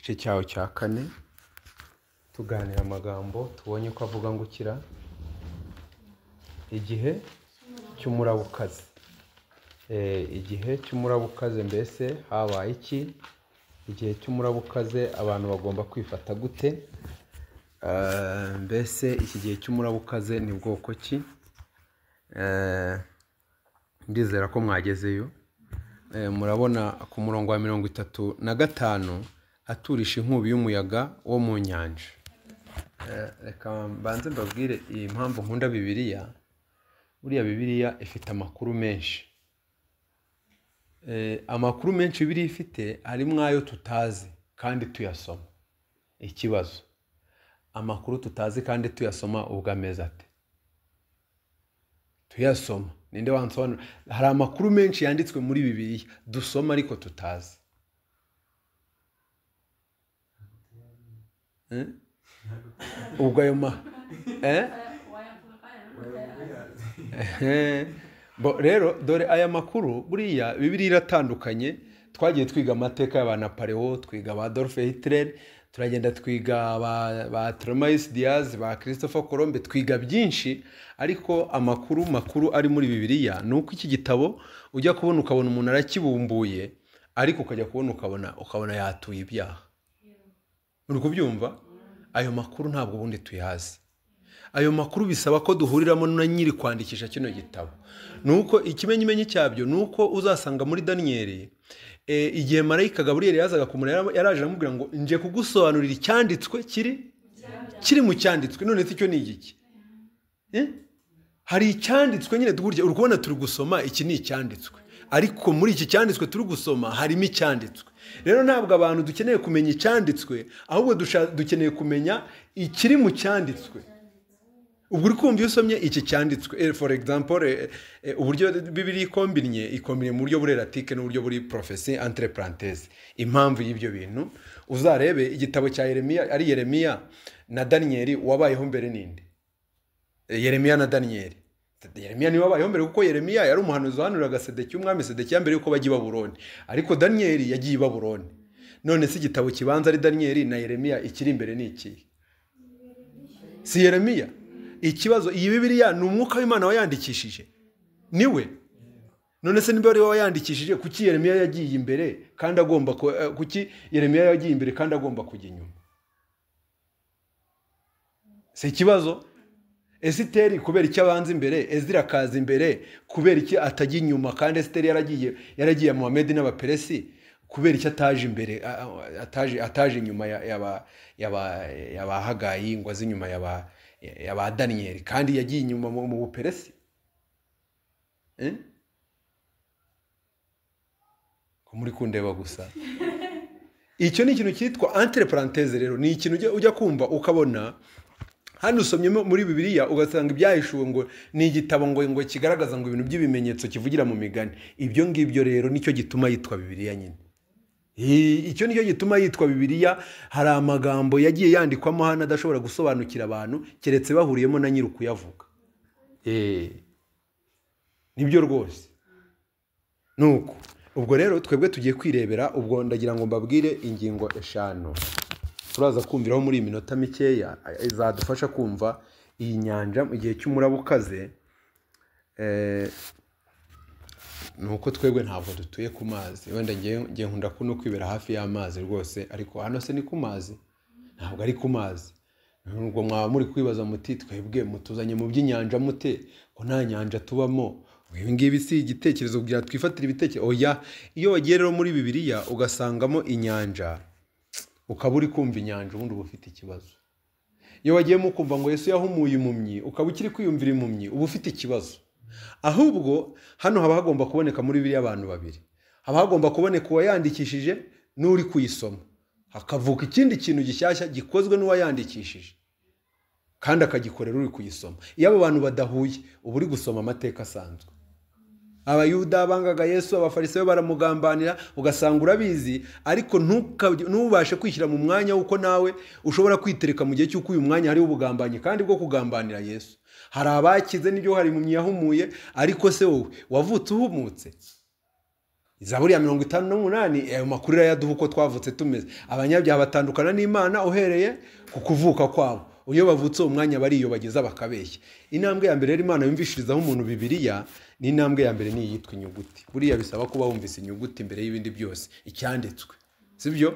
Igice cyawo cya 4, tuganira amagambo tubonye ko avuga ngo ukira igihe cy'umurabukazi. Igihe cy'umurabukazi mbese habaye iki? Igihe cy'umurabukazi abantu bagomba kwifata gute? Mbese iki gihe cy'umurabukazi ni bwoko ki? Ndizera ko mwagezeyo. Murabona ku murongo wa 35 aturisha inkubi y'umuyaga wo mu nyanja. Reka mbanze mbabwire iyi mpamvu nkunda Bibiliya. Buriya Bibiliya ifite amakuru menshi. Amakuru menshi Bibiliya ifite harimo ayo tutazi kandi tuyasoma. Ikibazo, amakuru tutazi kandi tuyasoma ubwo ameze ate? Tuyasoma ninde wansobanura? Hari amakuru menshi yanditswe muri Bibiliya dusoma ariko tutazi. Ubwo ayo ma Bo rero dore aya makuru, buriya Bibiliya iratandukanye. Twagiye twiga amateka y'aba Napoleon, twiga ba Adolf Hitler, turagenda twiga ba Thomas Diaz, ba Christopher Colombe, twiga byinshi. Ariko amakuru makuru ari muri Bibiliya ni uko iki gitabo ujya kubona ukabona umuntu arakibumbuye, ariko ukajya kubona ukabona yatuye ibyaha. Uri kubyumva? Ayo makuru ntabwo ubundi tuyazi. Ayo makuru bisaba ko duhuriramo na nyiri kwandikisha kino gitabo. Nuko ikimenyimenyi cyabyo nuko uzasanga muri Daniel, igihe marayika Gabriel yazaga kumureba yaraje aramubwira ngo nje kugusobanurira icyanditswe kiri mu cyanditswe. None se icyo ni igiki? Hari icyanditswe nyine duhurye, uri kubona turi gusoma iki ni icyanditswe, ariko muri iki cyanditswe turi gusoma harimo icyanditswe. Rero ntabwo abantu dukeneye kumenya icyanditswe, ahubwo dukeneye kumenya ikiri mu cyanditswe. Ubwo uri kumva iyo usomye iki cyanditswe, for example, uburyo Bibiliya ikombinye mu buryo buri eratike n'uburyo buri prophecy entre parenthèses. Impamvu y'ibyo bintu uzarebe igitabo cya Yeremiya, ari Yeremiya na Daniel wabayeho mbere ninde? Yeremiya na Daniel. Yeremiya niwe wabayeho mbere, kuko Yeremiya yari umuhanuzi wahanuraga Sedekiya, umwami Sedekiya mbere yuko bajya i Babuloni, ariko Daniel yagiye i Babuloni. None se igitabo kibanza ari Daniel na Yeremiya, ikiri imbere ni iki? Si Yeremiya. Ikibazo, iyi Bibiliya ni umwuka w'Imana wayandikishije, niwe. None se niba ari we wayandikishije, kuki Yeremiya yagiye imbere kandi agomba kuki Yeremiya yagiye imbere kandi agomba kujya inyuma? Si ikibazo. Esiteri kubera icyo abanza imbere, Ezira akaza imbere, kubera iki atajya inyuma? Kandi Esiteri yaragiye Muhammed n'Abaperesi, kubera icyo ataje imbere, ataje inyuma yaba Hagayi ngo aze inyuma yaba Daniel, kandi yagiye inyuma mu Buperesi. Ko muri kundeba gusa. Icyo ni ikintu cyitwa entre parenthèses. Rero ni ikintu ujya kumva ukabona hano usomye muri Bibiliya ugasanga ibyahishuwe ngo ni igitabo ngo kigaragaza ngo ibintu by'ibimenyetso kivugira mu migani. Ibyo ngibyo rero nicyo gituma yitwa Bibiliya nyine. Icyo nicyo gituma yitwa Bibiliya. Hari amagambo yagiye yandikwamo hano adashobora gusobanukira abantu keretse bahuriyemo na nyiri kuyavuga. Nibyo rwose. Nuko ubwo rero twebwe tugiye kwirebera, ubwo ndagira ngo mbabwire ingingo 5 turaza kumviraho muri iyi minota mikeya izadufasha kumva iyi nyanja mu gihe cy'umurabukaze. Nuko twebwe ntabwo dutuye ku mazi, wenda ngiye nkunda kuno kwibera hafi y'amazi rwose, ariko hano se ni ku mazi? Ntabwo ari ku mazi. Nubwo mwaba muri kwibaza muti twebwe mutuzanye mu by'inyanja mute ko nta nyanja tubamo? Ibi ngibi si igitekerezo kugira twifatire ibitekerezo. Oya, iyo wagiye rero muri Bibiliya ugasangamo inyanja, ukaba uri kumva inyanja, ubundi uba ufite ikibazo. Iyo wagiye mu kumva ngo Yesu yahumuye impumyi, ukaba ukiri kwiyumvira impumyi, uba ufite ikibazo. Ahubwo hano haba hagomba kuboneka muri Bibiliya abantu babiri. Haba hagomba kuboneka uwayandikishije n'uri kuyisoma, hakavuka ikindi kintu gishyashya gikozwe n'uwayandikishije kandi akagikorera uri kuyisoma. Iyo abo bantu badahuye, uba uri gusoma amateka asanzwe. Abayuda bangaga Yesu, Abafarisayo baramugambanira, ugasanga urabizi, ariko ntubashe kwishyira mu mwanya uko nawe ushobora kwitereka mu gihe cy'uko uyu mwanya hari ubugambanyi kandi bwo kugambanira Yesu. Hari abakize n'ibyo hari mu myahumuye, ariko se wowe wavutse uhumutse? Zaburi ya 58 ayo makuru irayaduha uko twavutse tumeze. Abanyabyaha batandukana n'Imana uhereye ku kuvuka kwabo. Iyo bavutse uwo mwanya bariyobagiza bakabeshya. Intambwe ya mbere rero Imana yumvishirizaho umuntu Bibiliya ni intambwe ya mbere ni iyitwa inyuguti. Buriya bisaba kuba wumvise inyuguti mbere y'ibindi byose, icyanditswe, sibyo?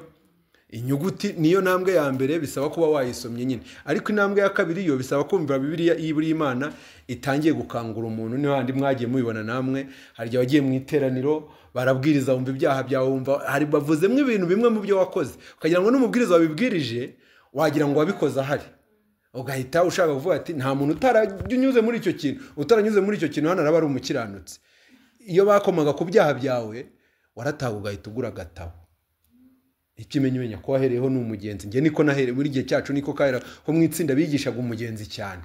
Inyuguti niyo ntambwe ya mbere, bisaba kuba wayisomye nyine. Ariko intambwe ya kabiri yo bisaba kumva Bibiliya iyo Imana itangiye gukangura umuntu. Niho handi mwagiye mubibona namwe, hari igihe wagiye mu iteraniro barabwiriza wumva ibyaha byawe, wumva hari bavuzemo ibintu bimwe mu byo wakoze, ukagira ngo n'umubwiriza wabibwirije wagira ngo wabikoze ahari, ugahita ushaka kuvuga ati nta muntu utaranyuze muri icyo kintu, utaranyuze muri icyo kintu hano araba ari umukiranutsi. Iyo bakomaga ku byaha byawe warataha ugahita ugura agatabo. Ikimenyamenya ko wahereyeho ni umugenzi. Njye niko nahereye muri gihe cyacu, niko kahera ko mu itsinda bigishaga umugenzi cyane.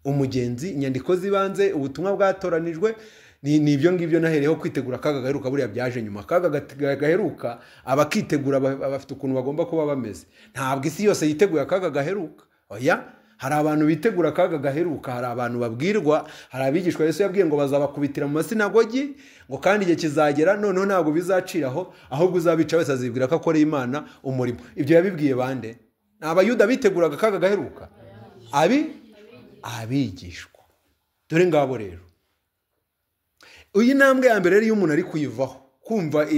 Umugenzi, inyandiko zibanze, ubutumwa bwatoranijwe, ni ibyo ngibyo nahereyeho kwitegura akaga gaheruka. Buriya byaje nyuma. Akaga gaheruka abakitegura bafite ukuntu bagomba kuba bameze. Ntabwo isi yose yiteguye akaga gaheruka. Oya, hari abantu bitegura akaga gaheruka, hari abantu babwirwa, hari abigishwa Yesu yabwiye ngo bazabakubitira mu masinagogi, ngo kandi igihe kizagera noneho ntabwo bizaciraho, ahubwo uzabica wese azibwira ko akoreye Imana umurimo. Ibyo yabibwiye bande? Ni Abayuda biteguraga akaga gaheruka, abigishwa. Dore ngabo rero, iyi ntambwe ya mbere iyo umuntu ari kuyivaho, kumva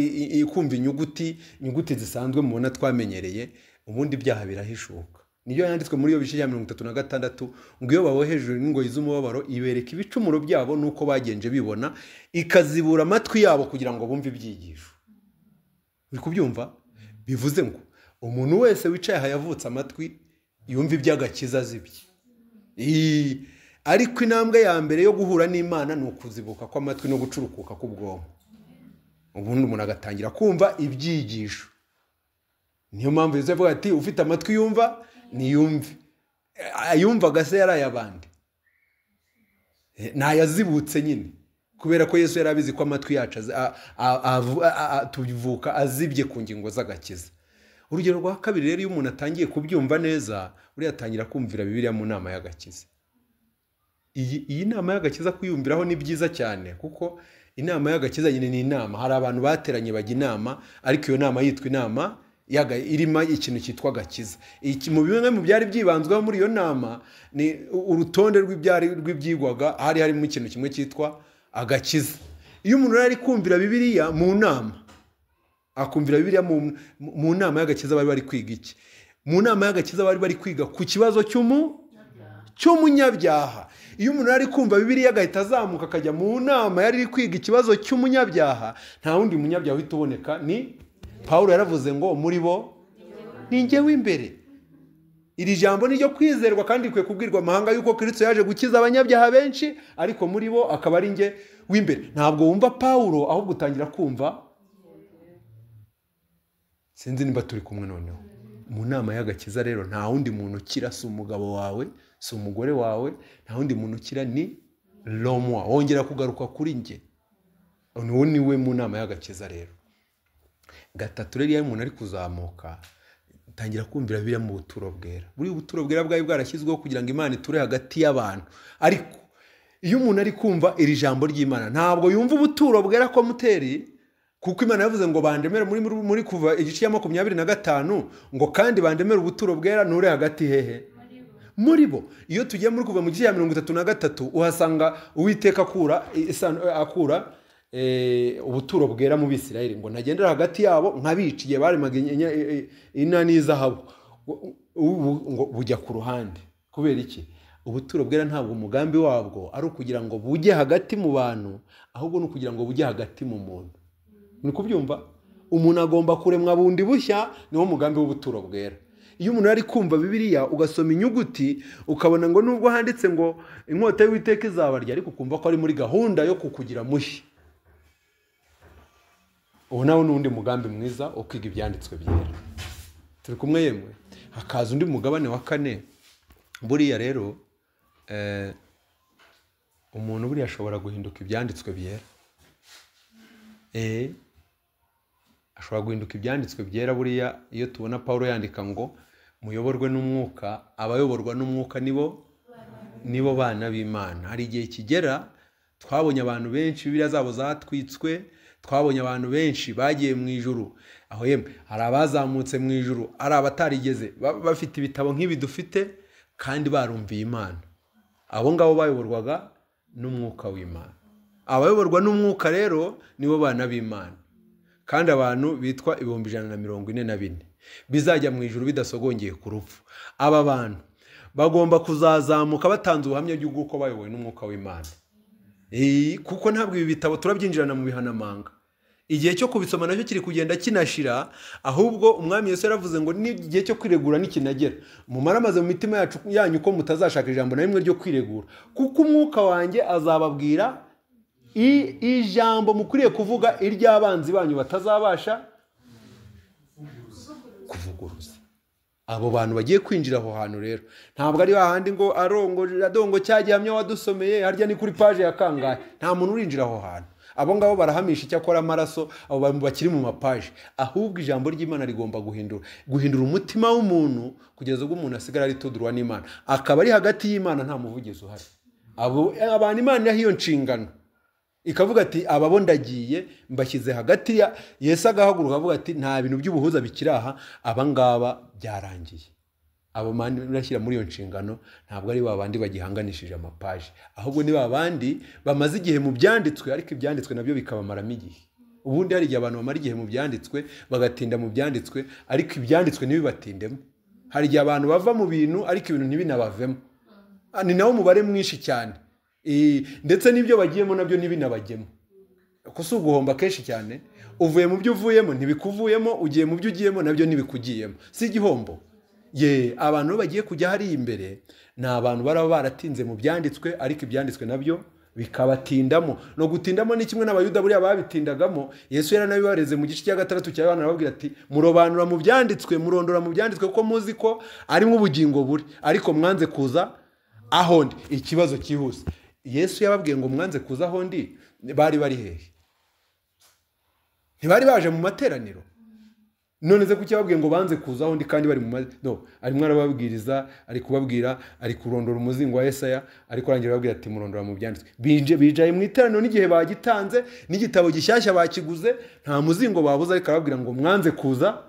inyuguti zisanzwe mubona twamenyereye, ubundi ibyaha birahishuka. Niyo yanditswe muri iyo bice ya 36 ngo iyo babohejwe n'ingoyi z'umubabaro ibereka ibicumuro byabo nuko bagenje bibona, ikazibura amatwi yabo kugira ngo bumve ibyigisho. Uri kubyumva? Bivuze ngo umuntu wese wicaye aha yavutse amatwi yumva iby'agakiza azibye. Ariko intambwe ya mbere yo guhura n'Imana ni ukuzibuka kw'amatwi no gucurukuka k'ubwonko. Ubundi umuntu agatangira kumva ibyigisho. Niyo mpamvu Yesu avuga ati ufite amatwi yumva niyumve. Ayumvaga se yari ayabandi, ntayazibutse nyine, kubera ko Yesu yari abizi ko amatwi yacu tuvuka azibye ku ngingo z'agakiza. Urugero rwa kabiri rero, iyo umuntu atangiye kubyumva neza, uriya atangira kumvira Bibiliya mu nama y'agakiza. Iyi nama y'agakiza kuyumviraho ni byiza cyane, kuko inama y'agakiza nyine ni inama. Hari abantu bateranye bajya inama, ariko iyo nama yitwa inama irimo ikintu cyitwa agakiza. Mu bimwe mu byari byibanzweho muri iyo nama ni urutonde rw'ibyari rw'ibyigwaga, hari harimo ikintu kimwe cyitwa agakiza. Iyo umuntu ari kumvira Bibiliya mu nama, akumvira Bibiliya mu nama y'agakiza, bari bari kwiga iki? Mu nama y'agakiza bari bari kwiga ku kibazo cy'umunyabyaha. Iyo umuntu ari kumva Bibiliya agahita azamuka akajya mu nama yari iri kwiga ikibazo cy'umunyabyaha, nta wundi munyabyaha uhita uboneka. Ni Paulo yaravuze ngo muri bo ni njye w'imbere. Iri jambo ni ryo kwizerwa kandi rikwiye kubwirwa amahanga yuko Kristo yaje gukiza abanyabyaha benshi, ariko muri bo akaba ari njye w'imbere. Ntabwo wumva Paulo, ahubwo utangira kumva. Sinzi niba turi kumwe noneho. Mu nama y'agakiza rero nta wundi muntu ukira, si umugabo wawe, si umugore wawe, nta wundi muntu ukira, ni Lomwa. Wongera kugaruka kuri njye. Uwo ni we mu nama y'agakiza rero. Gatatu rero, iyo umuntu ari kuzamuka tangira kumvira Bibiliya mu buturo bwera. Buri buturo bwera bwari bwarashyizweho kugira ngo Imana iture hagati y'abantu. Ariko iyo umuntu ari kumva iri jambo ry'Imana, ntabwo yumva ubuturo bwera ko muteri, kuko Imana yavuze ngo bandemere muri kuva igice cya 25 ngo kandi bandemere ubuturo bwera nure hagati hehe muri bo. Iyo tugiye muri kuva mu gice cya 33 uhasanga Uwiteka akura ubuturo bwera mu Bisirayeli, ngo nagendera hagati yabo nkabiciye baremaga inani y'izahabu, ngo bujya ku ruhande. Kubera iki? Ubuturo bwera ntabwo umugambi wabwo ari ukugira ngo bujye hagati mu bantu, ahubwo ni ukugira ngo bujye hagati mu muntu. Muri kubyumva? Umuntu agomba kuremwa bundi bushya, niwo mugambi w'ubuturo bwera. Iyo umuntu ari kumva Bibiliya ugasoma inyuguti ukabona ngo nubwo handitse ngo inkota y'Uwiteka izabarya, ariko ukumva ko ari muri gahunda yo kukugira mushya. Ubu nawo ni undi mugambi mwiza wo kwiga ibyanditswe byera. Turi kumwe yemwe. Hakaza undi mugabane wa kane. Buriya rero umuntu buriya ashobora guhinduka ibyanditswe byera. Ashobora guhinduka ibyanditswe byera. Buriya iyo tubona Paulo yandika ngo muyoborwe n'umwuka, abayoborwa n'umwuka nibo bana b'Imana. Hari igihe kigera twabonye abantu benshi Bibiliya zabo zatwitswe, Twabonye abantu benshi bagiye mu ijuru, aho yemwe hari abazamutse mu ijuru, ari abatarigeze bafite ibitabo nk'ibi dufite kandi barumviye Imana. Abo ngabo bayoborwaga n'umwuka w'Imana. Abayoborwa n'umwuka rero nibo bana b'Imana. Kandi abantu bitwa 144,000 bizajya mu ijuru bidasogongeye ku rupfu. Aba bantu bagomba kuzazamuka batanze ubuhamya bw'uko bayobowe n'umwuka w'Imana. Kuko ntabwo ibi bitabo turabyinjirana mu bihanamanga. Igihe cyo kubisoma nacyo kiri kugenda kinashira, ahubwo umwami Yesu yaravuze ngo n'igihe cyo kwiregura nikinagera, mumaramaze mu mitima yacu yanyu ko mutazashaka ijambo na rimwe ryo kwiregura, kuko umwuka wanjye azababwira ijambo mukwiriye kuvuga iry'abanzi banyu batazabasha kuvuguruza. Abo bantu bagiye kwinjira aho hantu rero ntabwo ari bahandi ngo arongo adongo cyagihamya wadusomeye harya ni kuri page ya kangahe. Nta muntu urinjira aho hantu. Abo ngabo barahamisha icyakora amaraso, abo bantu bakiri mu mapaje. Ahubwo ijambo ry'Imana rigomba guhindura umutima w'umuntu kugeza ubwo umuntu asigara ari tudurwa n'Imana, akaba ari hagati y'Imana nta muvugizi uhari. Abo abantu Imana iraha iyo nshingano ikavuga ati ababo ndagiye mbashyize hagati ya Yesu, agahaguruka avuga ati nta bintu by'ubuhuza bikiri aha, abangaba byarangiye. Abo mani urashyira muri iyo nshingano ntabwo ari babandi bagihanganishije amapaje, ahubwo ni babandi bamaze igihe mu byanditswe, ariko ibyanditswe nabyo bikabamaramo igihe. Ubundi hari igihe abantu bamara igihe mu byanditswe bagatinda mu byanditswe, ariko ibyanditswe ntibibatindemo. Hari igihe abantu bava mu bintu ariko ibintu ntibinabavemo. Ni nawo mubare mwinshi cyane. Ndetse n'ibyo bagiyemo nabyo ntibinabagemo. Ko si uguhomba kenshi cyane, uvuye mu byo uvuyemo ntibikuvuyemo, ugiye mu byo ugiyemo nabyo ntibikugiyemo. Si igihombo. Ye, abantu bagiye kujya hari imbere ni abantu baraba baratinze mu byanditswe, ariko ibyanditswe nabyo bikabatindamo. No gutindamo ni kimwe n'abayuda buriya babitindagamo. Yesu yaranabibareze mu gice cya 6 cya Yohana, arababwira ati murobanura mu byanditswe, murondora mu byanditswe kuko muzi ko arimo ubugingo buri, ariko mwanze kuza aho ndi. Ikibazo cyihuse, Yesu yababwiye ngo mwanze kuza aho ndi, bari bari hehe? Ntibari baje mu materaniro. None se kuki yababwiye ngo banze kuza aho ndi kandi bari mu no, arimo arababwiriza, ari kubabwira, ari kurondora umuzingo wa Yesaya, ariko arangira ababwira ati murondora mu byanditswe. Bijaye mu iteraniro n'igihe bagitanze, n'igitabo gishyashya bakiguze, nta muzingo babuze, ariko arababwira ngo mwanze kuza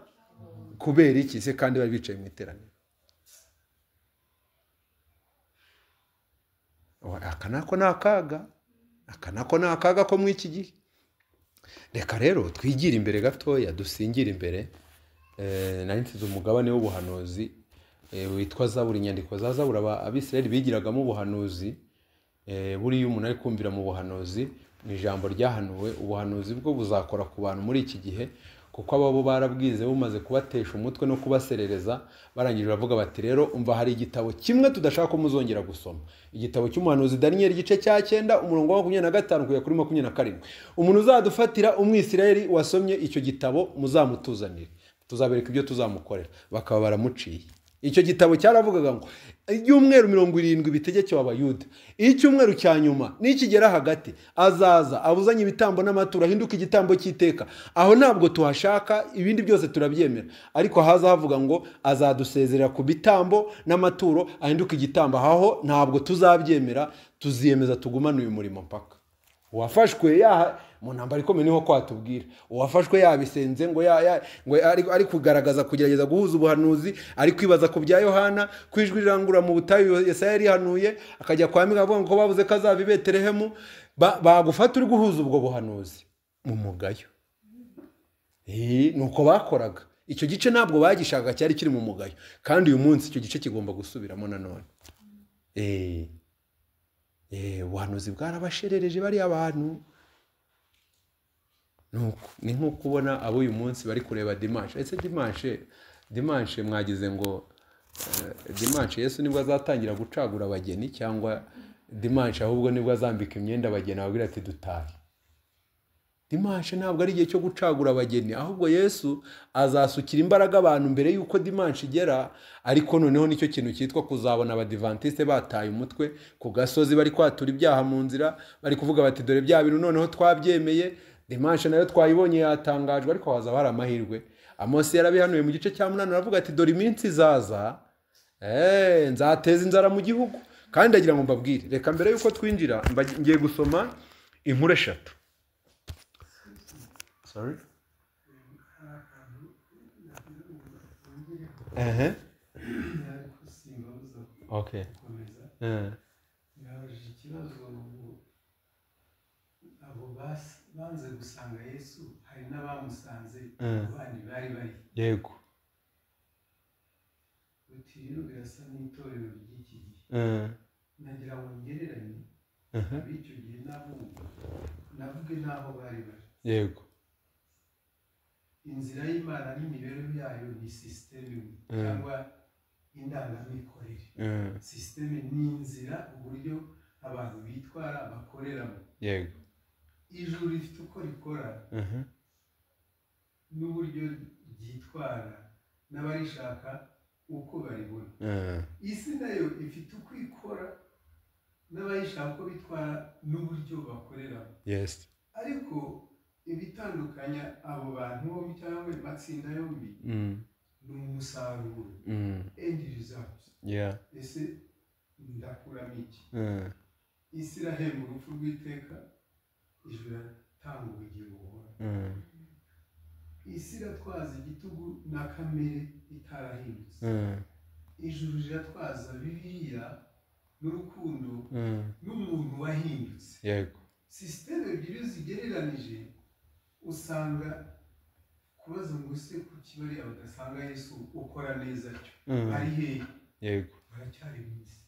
kubera iki se kandi bari bicaye mu iteraniro? Aka nako ni akaga, aka nako ni akaga ko mu iki gihe. Reka rero twigire imbere gatoya, dusingire imbere. Nari nsize umugabane w'ubuhanuzi witwa Zaburi. Inyandiko za Zaburi Abisirayeli bigiragamo ubuhanuzi. Buriya umuntu ari kumvira mu buhanuzi, mu ijambo ryahanuwe, ubuhanuzi bwo buzakora ku bantu muri iki gihe, kuko ababo barabwize bumaze kubatesha umutwe no kubaserereza. Barangije bavuga bati rero umva hari igitabo kimwe tudashaka ko muzongera gusoma, igitabo cy'umuhanuzi Daniel igice cya 9 umurongo wa 25 kugera kuri 27. Umuntu uzadufatira umwisirayeli wasomye icyo gitabo muzamutuzanire, tuzabereka ibyo tuzamukorera. Bakaba baramuciye. Icyo gitabo cyaravugaga ngo ibyumweru 70 bitegekewe abayuda, icyumweru cya nyuma nikigera hagati azaza abuzanye ibitambo n'amaturo, ahinduka igitambo cy'iteka. Aho ntabwo tuhashaka, ibindi byose turabyemera, ariko haza havuga ngo azadusezerera ku bitambo n'amaturo ahinduka igitambo, aho ntabwo tuzabyemera, tuziyemeza tugumane uyu murimo mpaka uwafashwe yaha mu ntambara ikomeye. Niho kwatubwira uwafashwe yabisenze ngo ngo ari kugaragaza kugerageza guhuza ubuhanuzi, ari kwibaza ku bya Yohana kwijwi rirangura mu butayu Yesaya yarihanuye, akajya kwa Mika avuga ngo bavuze ko azava i Betelehemu. Bagufata uri guhuza ubwo buhanuzi mu mugayo. Nuko bakoraga. Icyo gice ntabwo bagishaka, cyari kiri mu mugayo, kandi uyu munsi icyo gice kigomba gusubiramo nanone. Ubuhanuzi bwarabasherereje bari abantu. Nuko ni nko kubona abo uyu munsi bari kureba dimanche. Ese dimanche mwagize ngo dimanche Yesu nibwo azatangira gucagura abageni, cyangwa dimanche ahubwo nibwo azambika imyenda abageni ababwira ati dutahe? Dimanche ntabwo ari igihe cyo gucagura abageni, ahubwo Yesu azasukira imbaraga abantu mbere yuko dimanche igera. Ariko noneho nicyo kintu cyitwa kuzabona abadivantiste bataye umutwe ku gasozi, bari kwatura ibyaha mu nzira, bari kuvuga bati dore bya bintu noneho twabyemeye, dimanche nayo twayibonye yatangajwe. Ariko hazaba hari amahirwe. Amosi yarabihanuye mu gice cya 8, aravuga ati dore iminsi izaza, nzateza inzara mu gihugu. Kandi ndagira ngo mbabwire, reka mbere yuko twinjira ngiye gusoma inkuru eshatu. Sorry. Okay. Yabajije ikibazo abo banze gusanga Yesu hari n'abamusanze abandi bari bari. Yego. Uti rero birasa n'itorero ry'iki gihe. Nagira ngo ngereranye ab'icyo gihe n'abubu navuge n'aho bari bari. Yego. Inzira y'Imana n'imibereho yayo ni sisiteme imwe cyangwa indangamikorere. Sisiteme ni inzira, uburyo abantu bitwara bakoreramo. Yego. Ijuru rifite uko rikora n'uburyo ryitwara n'abarishaka uko baribona. Isi nayo ifite uko ikora n'abayishaka uko bitwara n'uburyo bakoreramo. Yes. Ariko ibitandukanya abo bantu bombi cyangwa amatsinda yombi ni umusaruro, end result. Yeah. Ese ndakuramo iki? Isi irahemba urupfu rw'iteka, ijuru iratanga ubugingo buhoraho. Isi iratwaza igitugu na kamere itarahindutse. Ijuru riratwaza Bibiliya n'urukundo n'umuntu wahindutse. Yego. Sisiteme ebyiri zigereranije usanga kubaza ngo ese kuki bariya badasanga Yesu ukora neza cyo ari hehe? Yego. Baracyari mu isi.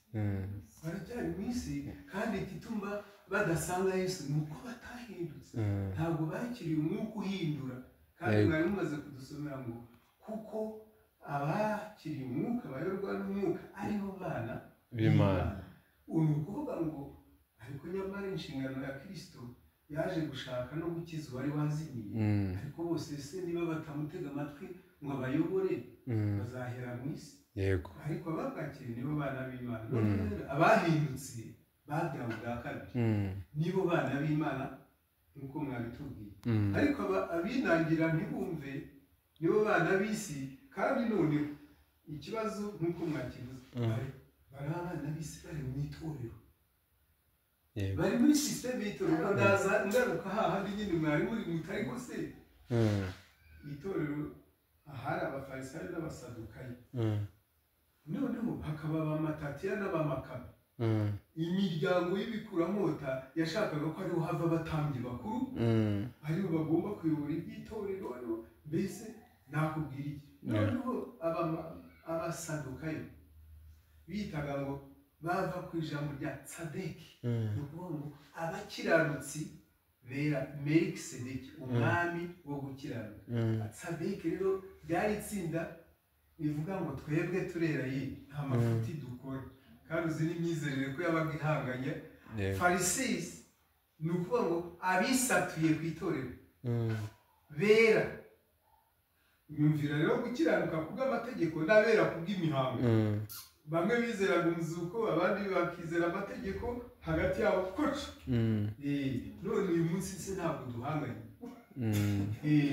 Baracyari mu isi, kandi igituma badasanga Yesu ni uko batahindutse. Ntabwo bakiriye umwuka uhindura. Kandi mwari mumaze kudusomera ngo kuko abakiriye umwuka bayoborwa n'umwuka aribo bana b'Imana. Ni ukuvuga ngo ariko nyamara inshingano ya Kristo yaje gushaka no gukiza uwari wazimiye. Ariko bose se niba batamutega amatwi ngo abayobore bazahera mu isi. Yego. Ariko ababwakiriye nibo bana b'Imana. Abahindutse babyawe ubwa kabiri nibo bana b'Imana nk'uko mwabitubwiye. Ariko abinangira ntibumve nibo bana b'isi. Kandi noneho ikibazo nk'uko mwakivuze, bari abana b'isi bari mu itorero, bari muri sisiteme y'itorero. Ndaza ngaruka hahandi nyine mwari muri mutari se itorero ahari abafarisayo n'abasadukayo, noneho hakaba abamatatiya n'abamakaba. Imiryango y'ibikuramota yashakaga ko ariho hava abatambyi bakuru, aribo bagomba kuyobora iby'itorero. Mbese nakubwira iki? Noneho abasadukayo bitaga ngo bava ku ijambo rya tsadeki, ni ukuvuga ngo abakiranutsi bera, Melikisedeki umwami wo gukiranuka. Tsadeki rero ryari itsinda rivuga ngo twebwe turera ye, nta mafuti dukora, kandi uzi n'imyizerere ko yabaga ihanganye. Farisisi ni ukuvuga ngo abisatuye ku itorero bera. Nyumvira rero gukiranuka kubw'amategeko n'abera kubw'imihango. Bamwe bizeraga umuzuko, abandi bakizera amategeko, hagati yabo koco. None uyu munsi se ntabwo duhanganye,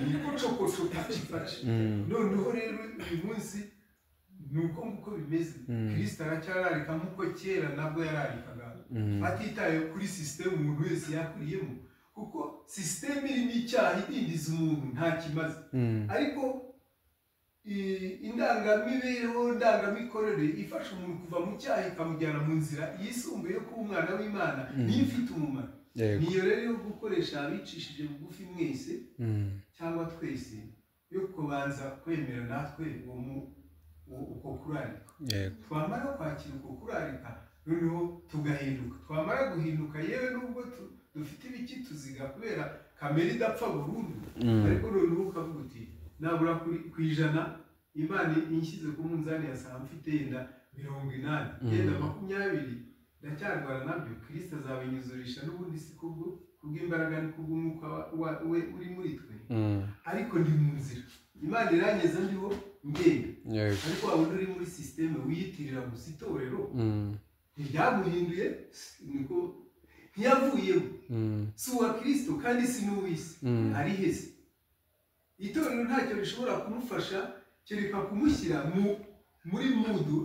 ni koco koco paci paci. Noneho rero uyu munsi ni uko nguko bimeze. Kristo aracyararika nk'uko kera nabwo yararikaga, atitaye kuri sisiteme umuntu wese yakuriyemo, kuko sisiteme irimo icyaha idindiza umuntu nta kimaze. Ariko indangamibereho, indangamikorere ifasha umuntu kuva mu cyaha ikamujyana mu nzira yisumbuye yo kuba umwana w'Imana, niyo ifite umumaro. Niyo rero yo gukoresha abicishije bugufi mwese cyangwa twese, yo kubanza kwemera natwe uko kurarika. Twamara kwakira uko kurarika noneho tugahinduka. Twamara guhinduka, yewe nubwo dufite ibiki tuziga kubera kamere idapfa burundu, ariko noneho ukavuga uti nabura ku ijana Imana inshyize ku munzani ya saa mfite yenda 80, yenda 20, ndacyarwara nabyo. Kristo azabinyuzurisha n'ubundi si kubw'imbaraga ni kubw'umwuka we uri muri twe. Ariko ndi mu nzira, Imana irangeza ndiho ngenda. Ariko waba uri muri sisiteme wiyitirira gusa itorero, ntiryamuhinduye, niko ntiyavuyemo, si uwa Kristo kandi si n'uw'isi, ari hese. Itorero ntacyo rishobora kumufasha kereka kumushyira muri mudu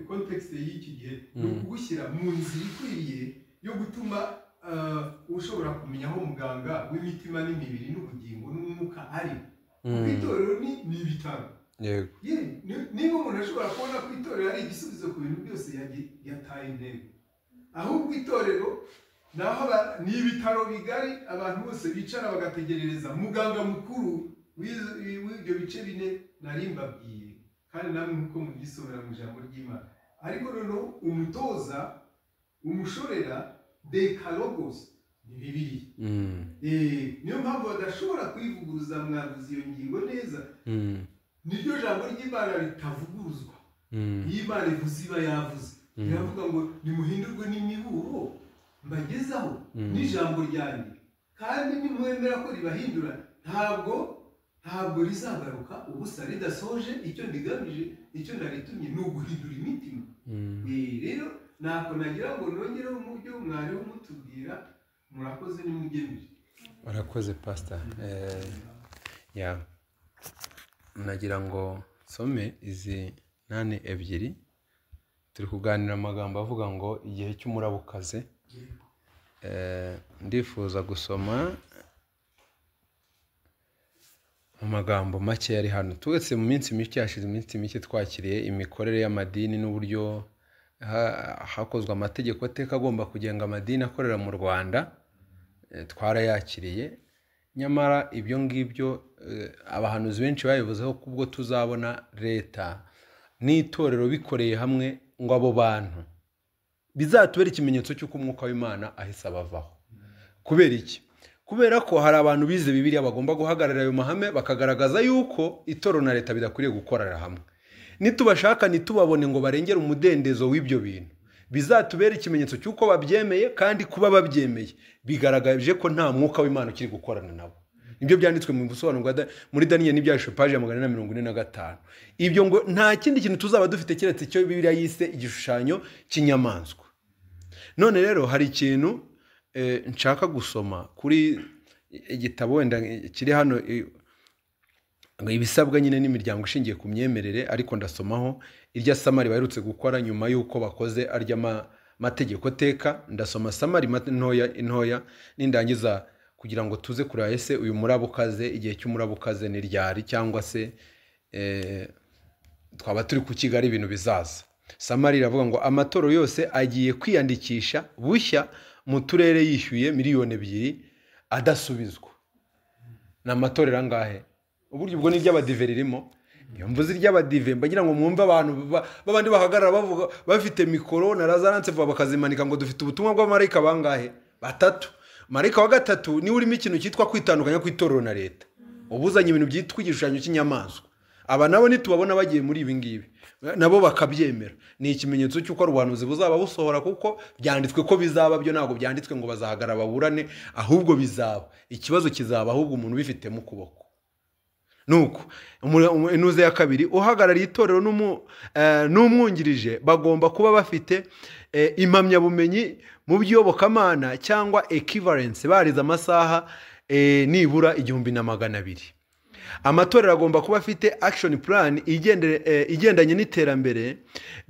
context y'iki gihe, ni ukugushyira mu nzira ikwiriye yo gutuma ushobora kumenya aho muganga w'imitima n'imibiri n'ubugingo n'umwuka ari. Kuko itorero ni ibitaro. Niba umuntu ashobora kubona ko itorero ari igisubizo ku bintu byose, yataye intego. Ahubwo itorero naho ni ibitaro bigari, abantu bose bicara bagategerereza muganga mukuru w'ibyo bice bine nari mbabwiye, kandi namwe nkuko mubyisomera mu ijambo ry'Imana. Ariko noneho umutoza umushorera dekalogos ni Bibiliya. Niyo mpamvu badashobora kwivuguruza. Mwavuze iyo ngingo neza. Niryo jambo ry'Imana ritavuguruzwa. Iyo Imana ivuze iba yavuze. Iravuga ngo nimuhindurwe n'imiburo mbagezaho n'ijambo ryanjye, kandi nimwemera ko ribahindura ntabwo rizagaruka ubusa ridasoje icyo ndigamije. Icyo naritumye ni uguhindura imitima. Rero ntako nagira ngo nongereho mu byo mwariho mutubwira. Murakoze nimugemije. Murakoze Pastor. Nagira ngo nsome izi nane ebyiri. Turi kuganira amagambo avuga ngo igihe cy'umurabukaze. Ndifuza gusoma amagambo make yari hano. Twese mu minsi mike yashize, iminsi mike twakiriye imikorere y'amadini n'uburyo hakozwe amategeko ateka agomba kugenga amadini akorera mu Rwanda. Twarayakiriye. Nyamara ibyo ngibyo abahanuzi benshi babivuzeho kubwo tuzabona leta n'itorero bikoreye hamwe ngo abo bantu bizatubera ikimenyetso cy'uko umwuka w'Imana ahise abavaho. Kubera iki? Kubera ko hari abantu bize Bibiliya bagomba guhagararira ayo mahame, bakagaragaza yuko itorero na leta bidakwiriye gukorera hamwe. Nitubashaka nitubabone ngo barengere umudendezo w'ibyo bintu, bizatubera ikimenyetso cy'uko babyemeye, kandi kuba babyemeye bigaragaje ko nta mwuka w'Imana ukiri gukorana nabo. Nibyo byanditswe mu busobanuro muri Daniel n'ibyasho page ya 445. Ibyo ngo nta kindi kintu tuzaba dufite keretse icyo Bibiliya yise igishushanyo cy'inyamaswa. None rero hari ikintu nshaka gusoma kuri igitabo wenda kiri hano, ibisabwa nyine n'imiryango ishingiye ku myemerere, ariko ndasomaho irya samari baherutse gukora nyuma y'uko bakoze arya mategeko teka. Ndasoma samari ntoya nindangiza kugira ngo tuze kureba ese uyu murabukaze, igihe cy'umurabukaze ni ryari, cyangwa se twaba turi ku Kigali ibintu bizaza. Samari iravuga ngo amatoro yose agiye kwiyandikisha bushya mu turere yishyuye 2 miliyoni adasubizwa. Ni amatorero angahe? Uburyo ubwo ni iry'abadive ririmo. Iyo mvuze iry'abadive mbagira ngo mwumve abantu babandi bahagarara bavuga bafite mikoro na razarance vuba bakazimanika ngo dufite ubutumwa bw'abamarayika bangahe? Batatu. Marayika wa gatatu niwe urimo ikintu cyitwa kwitandukanya kw'itorero na leta, ubuzanye ibintu byitwa igishushanyo cy'inyamaswa. Aba nabo nitubabona bagiye muri ibi ngibi nabo bakabyemera, ni ikimenyetso cy'uko ubuhanuzi buzaba busohora, kuko byanditswe ko bizaba. Byo ntabwo byanditswe ngo bazahagarara baburane, ahubwo bizaba. Ikibazo kizaba ahubwo umuntu ubifitemo ukuboko. Nuko inuze ya kabiri, uhagarariye itorero n'umwungirije bagomba kuba bafite impamyabumenyi mu by'iyobokamana cyangwa equivalence, barize amasaha nibura 1200. Amatorero agomba kuba afite action plan igendanye n'iterambere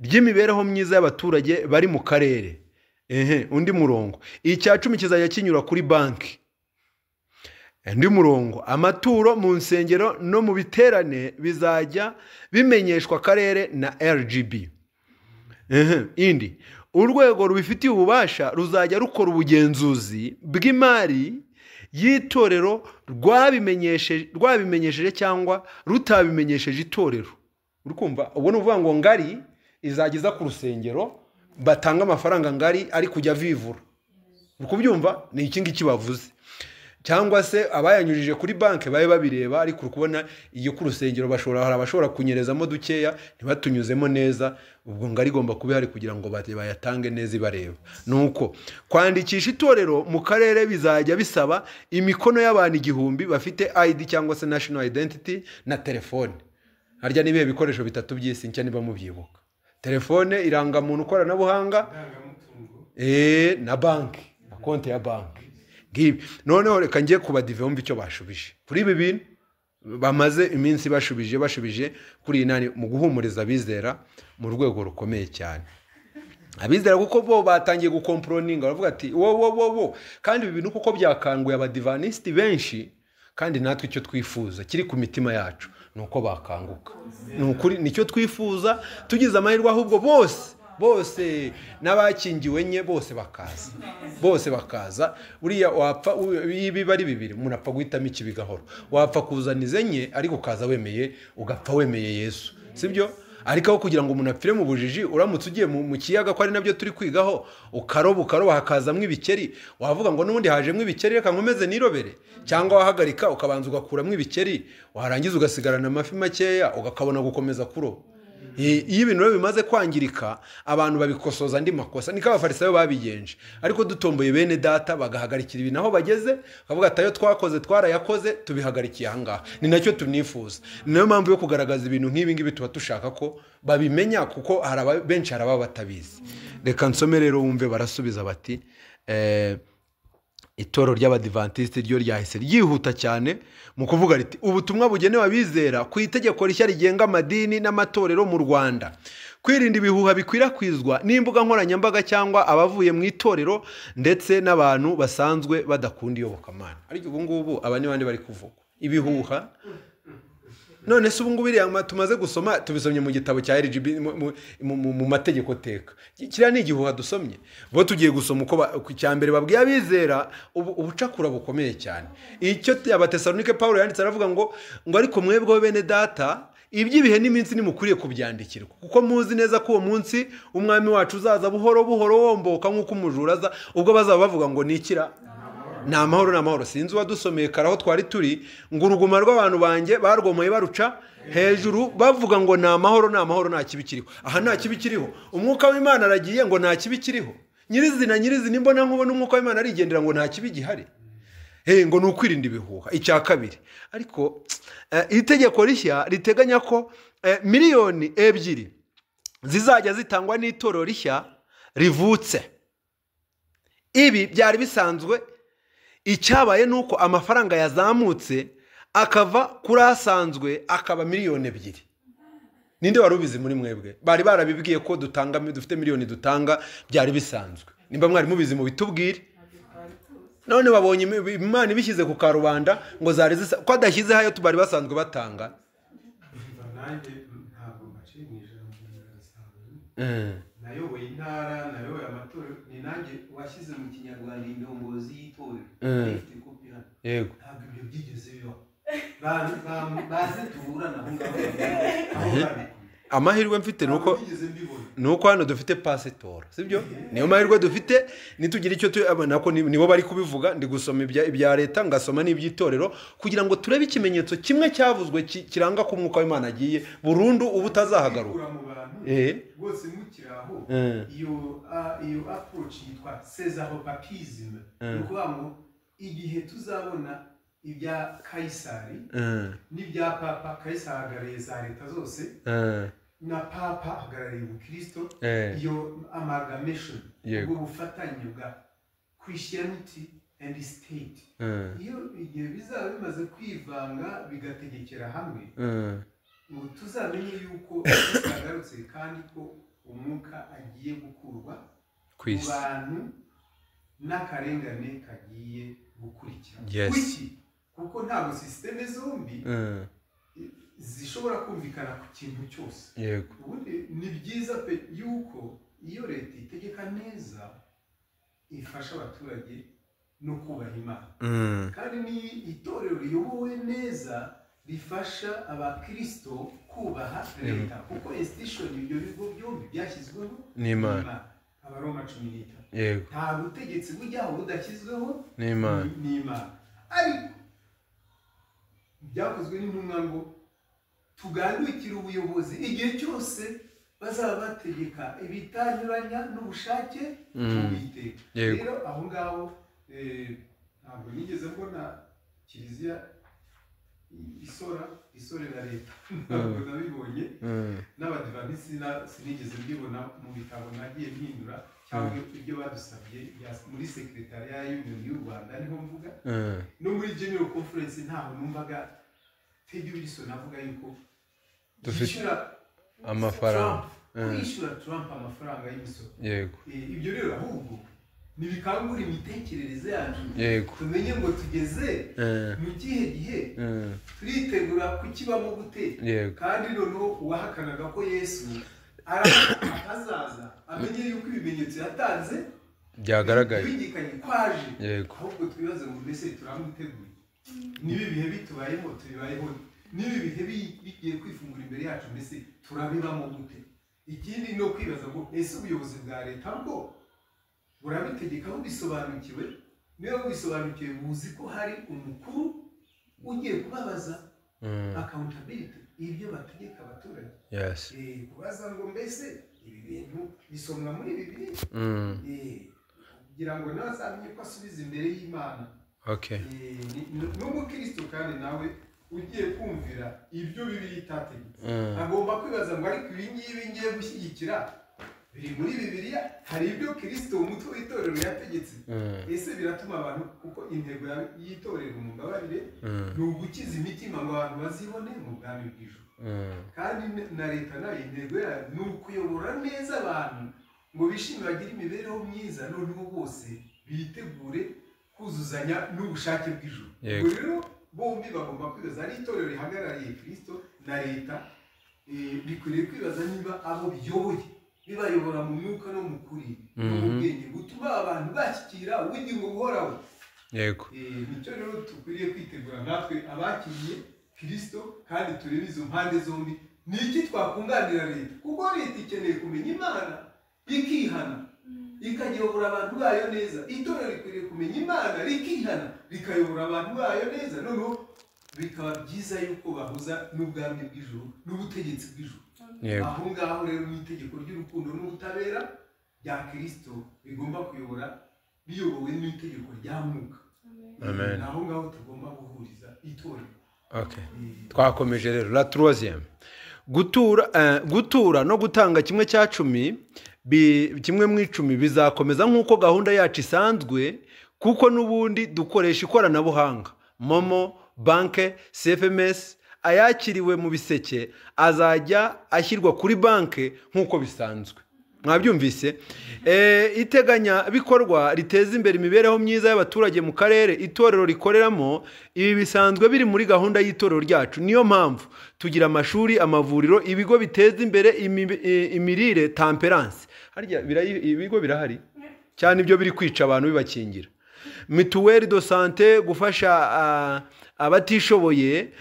ry'imibereho myiza y'abaturage bari mu karere. Undi murongo, 10% kizajya kinyura kuri banki. Undi murongo, amaturo mu nsengero no mu biterane bizajya bimenyeshwa akarere na RGB. Indi, urwego rubifitiye ububasha ruzajya rukora ubugenzuzi bw'imari y'itorero rwabimenyesheje cyangwa rutabimenyesheje itorero. Uri kumva? Ubwo ni ukuvuga ngo ngari izajya iza ku rusengero, batanga amafaranga ngari ari kujya vivura. Uri kubyumva? Ni iki ngiki bavuze. Cyangwa se abayanyujije kuri banki babe babireba, ariko uri kubona iyo ku rusengero hari abashobora kunyerezamo dukeya ntibatunyuzemo neza. Ubwo ngari igomba kuba ihari kugira ngo bayatange neza ibareba. Nuko kwandikisha itorero mu karere bizajya bisaba imikono y'abantu 1000 bafite ID cyangwa se national identity na telefone. Harya ni ibihe bikoresho bitatu by'isi nshya niba mubyibuka? Telefone, irangamuntu, koranabuhanga, na banki, na konti ya banki. Ngibi. Noneho reka ngiye kubadive wumve icyo bashubije kuri ibi bintu bamaze iminsi bashubije kuri iyi nani mu guhumuriza abizera mu rwego rukomeye cyane. Abizera kuko bo batangiye gukomproninga, baravuga ati wo wo wo wo. Kandi ibi bintu kuko byakanguye abadivanisiti benshi, kandi natwe icyo twifuza kiri ku mitima yacu nuko bakanguka. Ni ukuri nicyo twifuza, tugize amahirwe ahubwo bose bose n'abakingiwe nye bose bakaza, bose bakaza. Buriya wapfa ibi bari bibiri, umuntu apfa guhitamo ikibi gahoro. Wapfa kuzana enye ariko ukaza wemeye, ugapfa wemeye Yesu, sibyo? Ariko aho kugira ngo umuntu apfire mu bujiji, uramutse ugiye mu kiyaga, ko ari nabyo turi kwigaho, ukaroba ukaroba hakazamwo ibikeri, wavuga ngo n'ubundi hajemwo ibikeri reka nkomeze nirobere, cyangwa wahagarika ukabanza ugakuramo ibikeri, warangiza ugasigarana amafi makeya ugakabona gukomeza kuroba. Iyo ibintu rero bimaze kwangirika, abantu babikosoza andi makosa. Niko abafarisayo babigenje. Ariko dutomboye bene data bagahagarikira ibintu aho bageze, bakavuga ati ayo twakoze twarayakoze, tubihagarikiye aha ngaha. Ni nacyo tunifuza. Ni nayo mpamvu yo kugaragaza ibintu nk'ibi ngibi tuba dushaka ko babimenya, kuko hari benshi hari ababa batabizi. Reka nsome rero wumve barasubiza bati itorero ry'abadivantisiti ryo ryahise ryihuta cyane mu kuvuga riti ubutumwa bugenewe abizera ku itegeko rishya rigenga amadini n'amatorero mu Rwanda, kwirinda ibihuha bikwirakwizwa n'imbuga nkoranyambaga cyangwa abavuye mu itorero ndetse n'abantu basanzwe badakunda iyobokamana. Ariko ubu ngubu aba ni bandi bari kuvuga ibihuha. None se ubu ngubu iriya tumaze gusoma tubisomye mu gitabo cya RGB mu mategeko teka, kiriya ni igihuha dusomye. Bo tugiye gusoma uko icya mbere babwiye abizera ubucakura bukomeye cyane. Icyo Abatesalonike Paulo yanditse aravuga ngo ariko mwebwe bene data iby'ibihe n'iminsi nimukwiriye kubyandikirwa, kuko muzi neza ko uwo munsi umwami wacu uzaza buhoro buhoro womboka nk'uko umujura aza, ubwo bazaba bavuga ngo nikira ni amahoro ni amahoro. Sinzi uwadusomeye kare aho twari turi ngo uruguma rw'abantu banjye barwomoye baruca hejuru bavuga ngo ni amahoro ni amahoro, nta kibi kiriho. Aha nta kibi kiriho, umwuka w'Imana aragiye ngo nta kibi kiriho. Nyirizina nyirizina imbona nkubona umwuka w'Imana arigendera ngo nta kibi gihari. Ngo ni ukwirinda ibihuha. Icya kabiri, ariko itegeko rishya riteganya ko 2 miliyoni zizajya zitangwa n'itorero rishya rivutse. Ibi byari bisanzwe. Icyabaye nuko amafaranga yazamutse akava kuri asanzwe akaba 2 miliyoni. Ninde wari ubizi muri mwebwe? Bari barabibwiye ko dutanga, dufite miliyoni dutanga, byari bisanzwe. Nimba mwari mubizi mubitubwire. None babonye Imana ibishyize ku karubanda ngo zari zisa ko adashyizeho ayo bari basanzwe batanga. Nayoboye intara, nayoboye amatorero, ni nanjye washyize mu Kinyarwanda indongozi y'itorero. Ifite kopi hano. Yego. Ntabwo ibyo byigeze bibaho. Baze tuburana aho ngaho. Amahirwe mfite nuko hano dufite pasitora, sibyo? Niyo mahirwe dufite, nitugira icyo nako nibo bari kubivuga. Ndi gusoma ibya leta ngasoma n'iby'itorero kugira ngo turebe ikimenyetso kimwe cyavuzwe kiranga ko umwuka w'Imana agiye burundu ubu utazahagaruka. Rwose mukiraho iyo approach yitwa Caesaropapism, ni ukuvuga ngo igihe tuzabona ibya Kaisari n'ibya Papa, Kaisari ahagarariye za leta zose na Papa ahagarariye ubukristo, iyo amalgamation, ubwo bufatanye bwa Christianity and state, iyo igihe bizaba bimaze kwivanga bigategekera hamwe, ngo tuzamenye yuko agarutse kandi ko umwuka agiye gukurwa ku bantu n'akarengane kagiye gukurikira. Kuki? Kuko ntabwo systeme zombi zishobora kumvikana ku kintu cyose. Ubundi ni byiza pe yuko iyo leta itegeka neza ifasha abaturage no kubaha Imana, kandi ni itorero riyobowe neza rifasha abakristo kubaha leta, kuko institution ibyo bigo byombi byashyizweho n'Imana. Abaroma 13. Yego. Nta butegetsi bujyaho budashyizweho n'Imana. N'Imana. Ariko byakozwe n'intumwa ngo tugandukire ubuyobozi igihe cyose bazaba bategeka ibitanyuranya n'ubushake bw'Uwiteka. Rero aho ngaho ntabwo nigeze mbona kiliziya isorera leta, ntabwo nabibonye, n'abadivantisiti sinigeze mbibona mu bitabo nagiye mpindura cyangwa ibyo badusabye muri sekretariya y'Union y'u Rwanda niho mvuga, no muri General Conference ntaho numvaga Ted Wilson avuga yuko dufite amafaranga. Kwishyura Trump amafaranga y'imisoro. Yego. Ibyo rero ahubwo ntibikangura imitekerereze yacu. Yego. Tumenye ngo tugeze mu kihe gihe, turitegura kukibamo gute. Yego. Kandi noneho uwahakanaga ko Yesu azaza amenye yuko ibimenyetso yatanze byagaragaye, bigikanye kwaje. Yego. Ahubwo twibaze ngo mbese turamwiteguye? Niba ibihe bitubayeho tubibayeho, niba ibihe bigiye kwifungura imbere yacu mbese turabibamo gute? Ikindi no kwibaza ngo ese ubuyobozi bwa leta bwo burabitegeka bubisobanukiwe? Niba bubisobanukiwe buzi ko hari umukuru ugiye kubabaza accountability ibyo bategeka abaturage. Yes. Kubaza ngo mbese ibi bintu bisomwa muri Bibiliya, kugira ngo nawe azamenye ko asubiza imbere y'Imana. Okay. N'umukristo kandi nawe ugiye kumvira ibyo Bibiliya itategetse agomba kwibaza ngo ariko ibi ngibi ngiye gushyigikira biri muri Bibiliya, hari ibyo Kristo umutwe w'itorero yategetse. Ese biratuma abantu, kuko intego y'itorero mumbabarire ni ugukiza imitima ngo abantu bazibone mu bwami bw'ijuru. Kandi na leta nayo intego yayo ni ukuyobora neza abantu ngo bishime bagire imibereho myiza, noneho bose bitegure kuzuzanya n'ubushake bw'ijuru. Ubwo rero bombi bagomba kwibaza, ari itorero rihagarariye Kristo na leta, bikwiriye kwibaza niba abo biyoboye bibayobora mu mwuka no mu kuri no mu bwenge butuma abantu bashyikira ubugingo buhoraho. Yego. Nicyo rero dukwiriye kwitegura natwe abakiriye Kristo, kandi turebe izo mpande zombi ni iki twakunganira leta, kuko leta ikeneye kumenya Imana ikihana ikayobora abantu bayo neza. Itorero rikwiriye kumenya Imana rikihana rikayobora abantu bayo neza, noneho bikaba byiza yuko bahuza n'ubwami bw'ijuru n'ubutegetsi bw'ijuru. Aho ngaho rero ni itegeko ry'urukundo n'ubutabera rya Kristo bigomba kuyobora biyobowe n'itegeko rya Mwuka. Amen. Aho ngaho tugomba guhuriza itorero. Okay. Twakomeje rero la troisième. Gutura no gutanga kimwe cya 10 kimwe mu 10 bizakomeza nk'uko gahunda yacu isanzwe, kuko n'ubundi dukoresha ikoranabuhanga. Momo, banke, CFMS ayakiriwe mu biseke azajya ashyirwa kuri banke nk'uko bisanzwe. Mwabyumvise? Iteganya bikorwa riteza imbere imibereho myiza y'abaturage mu karere itorero rikoreramo, ibi bisanzwe biri muri gahunda y'itorero ryacu. Niyo mpamvu tugira amashuri, amavuriro, ibigo biteza imbere imirire, temperance. Harya ibigo birahari cyane ibyo biri kwica abantu bibakingira. Mituweli de sante, gufasha abatishoboye,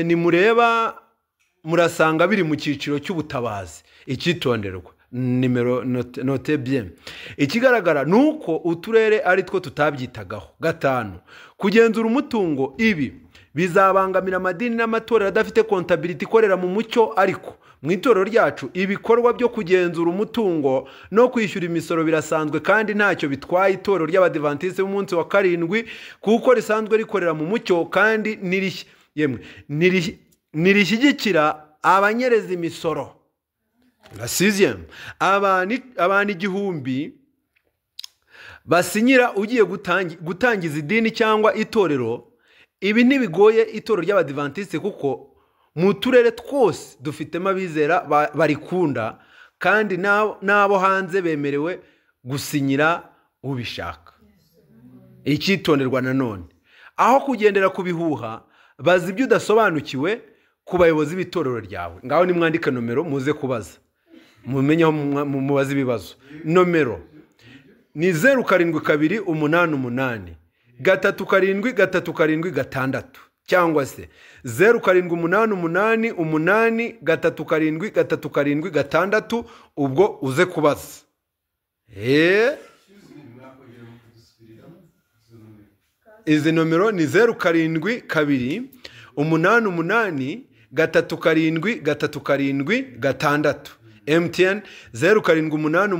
nimureba murasanga biri mu cyiciro cy'ubutabazi. Icyitonderwa nimero note bien. Ikigaragara nuko uturere ari two tutabyitagaho. 5, kugenzura umutungo. Ibi bizabangamira amadini n'amatorero adafite comptability ikorera mu mucyo, ariko mu itorero ryacu ibikorwa byo kugenzura umutungo no kwishyura imisoro birasanzwe kandi ntacyo bitwaye itorero ry'Abadiventiste b'umunsi wa 7, kuko risanzwe rikorera mu mucyo kandi nirishyigikira abanyereza imisoro. La 6e, abantu 1000 basinyira ugiye gutangiza idini cyangwa itorero. Ibi ntibigoye itorero ry'Abadiventiste kuko mu turere twose dufitemo abizera barikunda, kandi n'abo hanze bemerewe gusinyira ubishaka. Icyitonderwa nanone, aho kugendera ku bihuha, bazi ibyo udasobanukiwe ku bayobozi b'itorero ryawe. Ngaho nimwandike nomero muze kubaza, mumenye aho mubaza ibibazo. Nomero ni 072 88 37 37 6 cyangwa se 0788 8 37 37 6, ubwo uze kubaza. Izi nomero ni 072 88 37 37 6, MTN 0788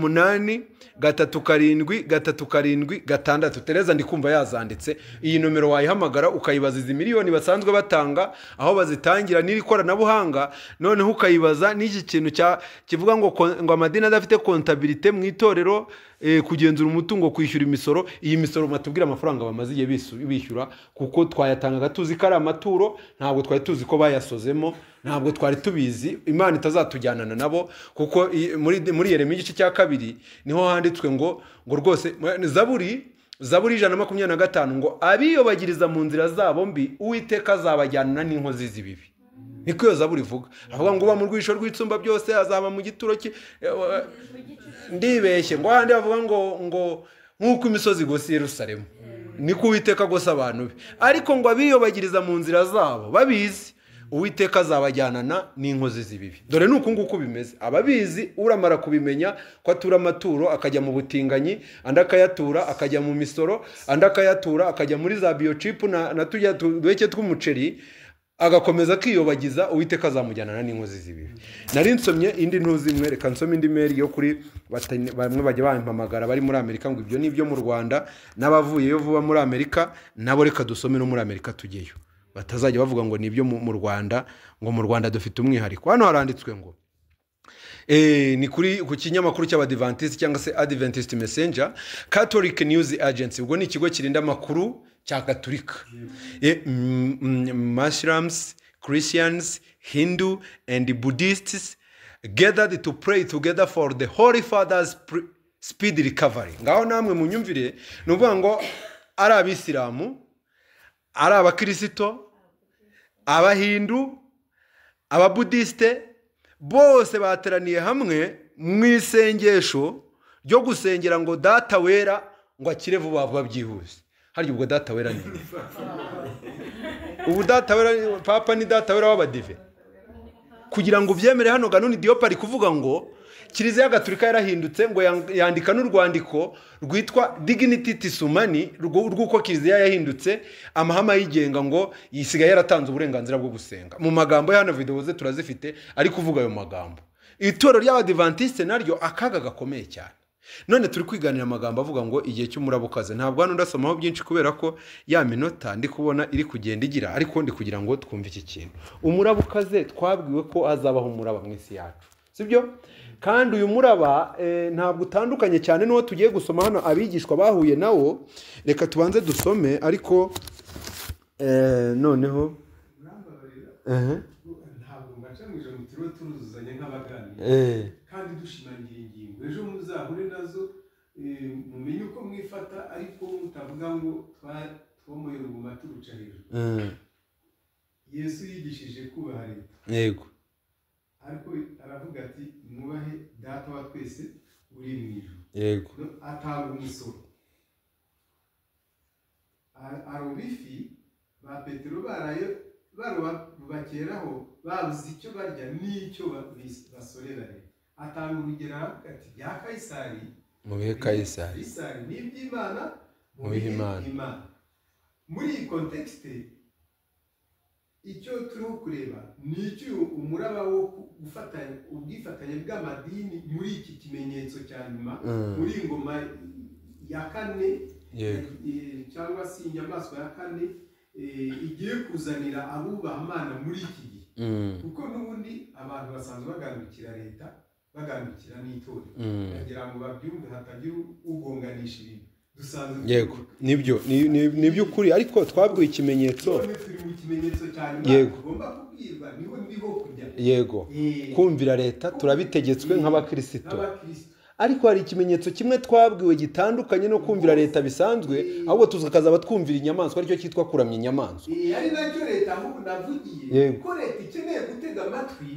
8 3 7 3 7 6. Tereza ndikumva yazanditse. Iyi nomero wayihamagara ukayibaza izi miliyoni basanzwe batanga, aho bazitangira n'iri koranabuhanga, noneho ukayibaza n'iki kintu kivuga ngo amadini adafite comptabilité mu itorero, kugenzura umutungo, kwishyura imisoro. Iyi misoro matubwira amafaranga bamaze igihe bishyura, kuko twayatangaga tuzi ko ari amaturo, ntabwo twari tuzi ko bayasozemo, ntabwo twari tubizi. Imana itazatujyanana nabo, kuko muri Yeremiya igice cya 2 niho handitswe ngo rwose Zaburi 125 ngo abiyobagiriza mu nzira zabo mbi Uwiteka azabajyanana n'inkozi z'ibibi. Niko iyo Zaburi ivuga. Avuga ngo uba mu rwisho rw'itsumba byose azaba mu gituro cye. Ndibeshye ngo ahandi bavuga ngo nk'uko imisozi igose Yerusalemu niko Uwiteka agose abantu be, ariko ngo abiyobagiriza mu nzira zabo babizi Uwiteka azabajyanana n'inkozi z'ibibi. Dore nuko nguko bimeze. Ababizi uramara kubimenya ko atura amaturo akajya mu butinganyi, andi akayatura akajya mu misoro, andi akayatura akajya muri za biochip na tujya duheke tw'umuceri, agakomeza akiyobagiza, Uwiteka azamujyanana n'inkozi z'ibibi. Nari nsomye indi ntuzi imwe, reka nsome indi mail yo kuri bamwe bajya bampamagara bari muri Amerika ngo ibyo nibyo mu Rwanda, n'abavuyeyo vuba muri Amerika nabo reka dusome no muri Amerika tugeyo, batazajya bavuga ngo nibyo mu Rwanda, ngo mu Rwanda dufite umwihariko. Hano haranditswe ngo ni kuri ku kinyamakuru cy'Abadventist cyangwa se Adventist Messenger, Catholic News Agency, ubwo ni ikigo kirinda amakuru cya Katolika. Muslims, Christians, Hindu and Buddhists gathered to pray together for the Holy Father's speed recovery. Ngaho namwe munyumvire, ni ukuvuga ngo ari abisilamu, ari abakirisito, abahindu, ababudiste, bose bateraniye hamwe mu isengesho ryo gusengera ngo Data Wera ngo akire vuba vuba byihuse. Harya ubwo Data Wera ni ubu Data Wera, Papa ni Data Wera w'abadive? Kugira ngo ubyemere hano Ganuni Diop ari kuvuga ngo Kiliziya Gatolika yarahindutse, ngo yandika n'urwandiko rwitwa Dignitatis Humanae rw'uko Kiliziya yahindutse, amahama yigenga, ngo yisigaye yaratanze uburenganzira bwo gusenga. Mu magambo ya hano video ze turazifite ari kuvuga ayo magambo. Itorero ry'Abadventiste naryo akaga gakomeye cyane. None turi kwiganira amagambo avuga ngo igihe cy'umuraba ukaze. Ntabwo hano ndasomaho byinshi kubera ko ya minota ndi kubona iri kugenda igira, ariko ndi kugira ngo twumve iki kintu. Umuraba ukaze, twabwiwe ko hazabaho umuraba mu isi yacu, sibyo? Kandi uyu muraba ntabwo utandukanye cyane n'uwo tugiye gusoma hano abigishwa bahuye nawo. Reka tubanze dusome, ariko noneho ntabwo mbaca mu ijambo, turiho turuzuzanya nk'abaganira kandi dushimangira ingingo. Ejo muzahure nazo, mumenye uko mwifata, ariko mutavuga ngo twomoye uruguma turuca hejuru. Yesu yigishije kubaha leta. Yego. Ariko aravuga ati mwubahe Data wa twese uri mu ijuru. Yego. Atanga umusoro. Aroba ifi, ba Petero barayo baroba bakeraho babuze icyo barya n'icyo basorera leta. Atanga urugero ati bya Kayisari mubihe Kayisari, Kayisari n'iby'Imana mubihe Imana. Muri iyi contexte icyo turiho kureba ni icyo umuraba wo gufatanya ubwifatanye bw'amadini muri iki kimenyetso cya nyuma, muri ingoma ya kane cyangwa se inyamaswa ya kane igiye kuzanira abubaha Imana muri iki gihe. Kuko n'ubundi abantu basanzwe bagandukira leta, bagandukira n'itorero, kugira ngo babyumve hatagira ugonganisha ibintu. Yego, nibyo nibyo ukuri, ariko twabwiye ikimenyetso. Yego. Yego, kumvira leta turabitegetswe nk'abakirisito, ariko hari ikimenyetso kimwe twabwiwe gitandukanye no kumvira leta bisanzwe, ahubwo tukazaba twumvira inyamaswa, aricyo cyitwa kuramya inyamaswa. Ari nacyo leta ahubwo navugiye ko leta ikeneye gutega amatwi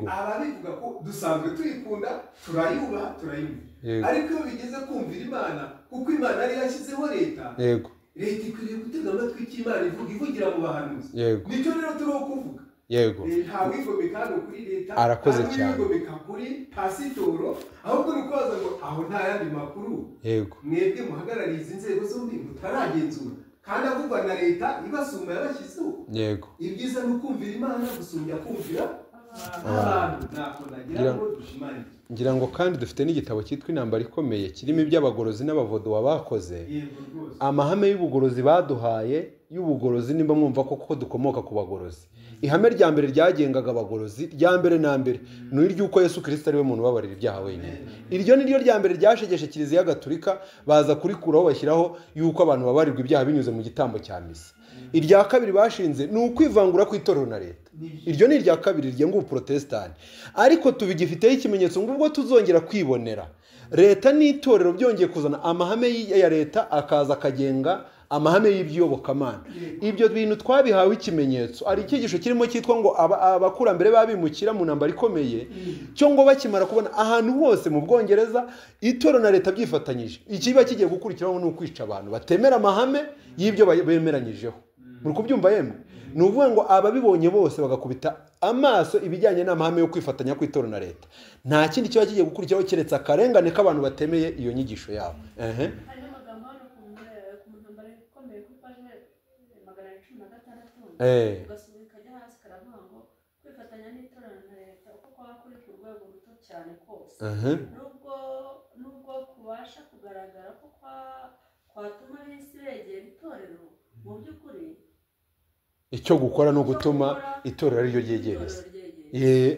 ababivuga ko dusanzwe tuyikunda, turayubaha, turayumva, ariko iyo bigeze kumvira Imana, kuko Imana ari yashyizeho leta. Yego. Leta ikwiriye gutega amatwi icyo Imana ivuga, ivugira mu bahanuzi. Nicyo rero turiho kuvuga. Yego. Nta wigomeka hano kuri leta, arakoze cyane, nta wigomeka kuri pasitoro, ahubwo ni ukubaza ngo aho nta yandi makuru. Yego. Mwebwe muhagarariye izi nzego zombi mutaragenzura, kandi avugwa na leta ibasumba yabashyizeho. Yego. Ibyiza ni ukumvira Imana gusumbya kumvira Abantu ntako nagira ngo dushimangire. Ngira ngo kandi dufite n'igitabo cyitwa Intambara Ikomeye kirimo iby'abagorozi n'abavoduwa bakoze. Amahame y'ubugorozi baduhaye y'ubugorozi, nimba mwumva koko dukomoka ku bagorozi. Ihame rya mbere ryagengaga abagorozi rya mbere na mbere ni iry'uko Yesu Kristo ari we muntu ubabarira ibyaha wenyine. Iryo ni ryo rya mbere ryashegeshe Kiliziya Gatulika, baza kurikuraho bashyiraho yuko abantu babarirwa ibyaha binyuze mu gitambo cya misa. Irya kabiri bashinze ni ukwivangura kw'itorero na leta. Iryo ni irya kabiri rigenga ubuprotestani. Ariko tubigifiteho ikimenyetso ngo ubwo tuzongera kwibonera leta n'itorero byongeye kuzana amahame ya leta akaza akagenga amahame y'iby'iyobokamana. Ibyo bintu twabihawe ikimenyetso. Ari icyigisho kirimo cyitwa ngo abakurambere babimukira mu ntambara ikomeye, cyo ngo bakimara kubona ahantu hose mu Bwongereza itorero na leta byifatanyije, ikiba kigiye gukurikiraho ni ukwica abantu batemera amahame y'ibyo bemeranyijeho. Muri kubyumva yemwe? Ni ukuvuga ngo ababibonye bose bagakubita amaso ibijyanye n'amahame yo kwifatanya kw'itorero na leta. Nta kindi kiba kigiye gukurikiraho keretse akarengane k'abantu batemeye iyo nyigisho yabo. Nubwo kubasha kugaragara ko kwatuma ab'isi begera itorero, mu by'ukuri icyo gukora no gutuma itorero ariryo ryegereza.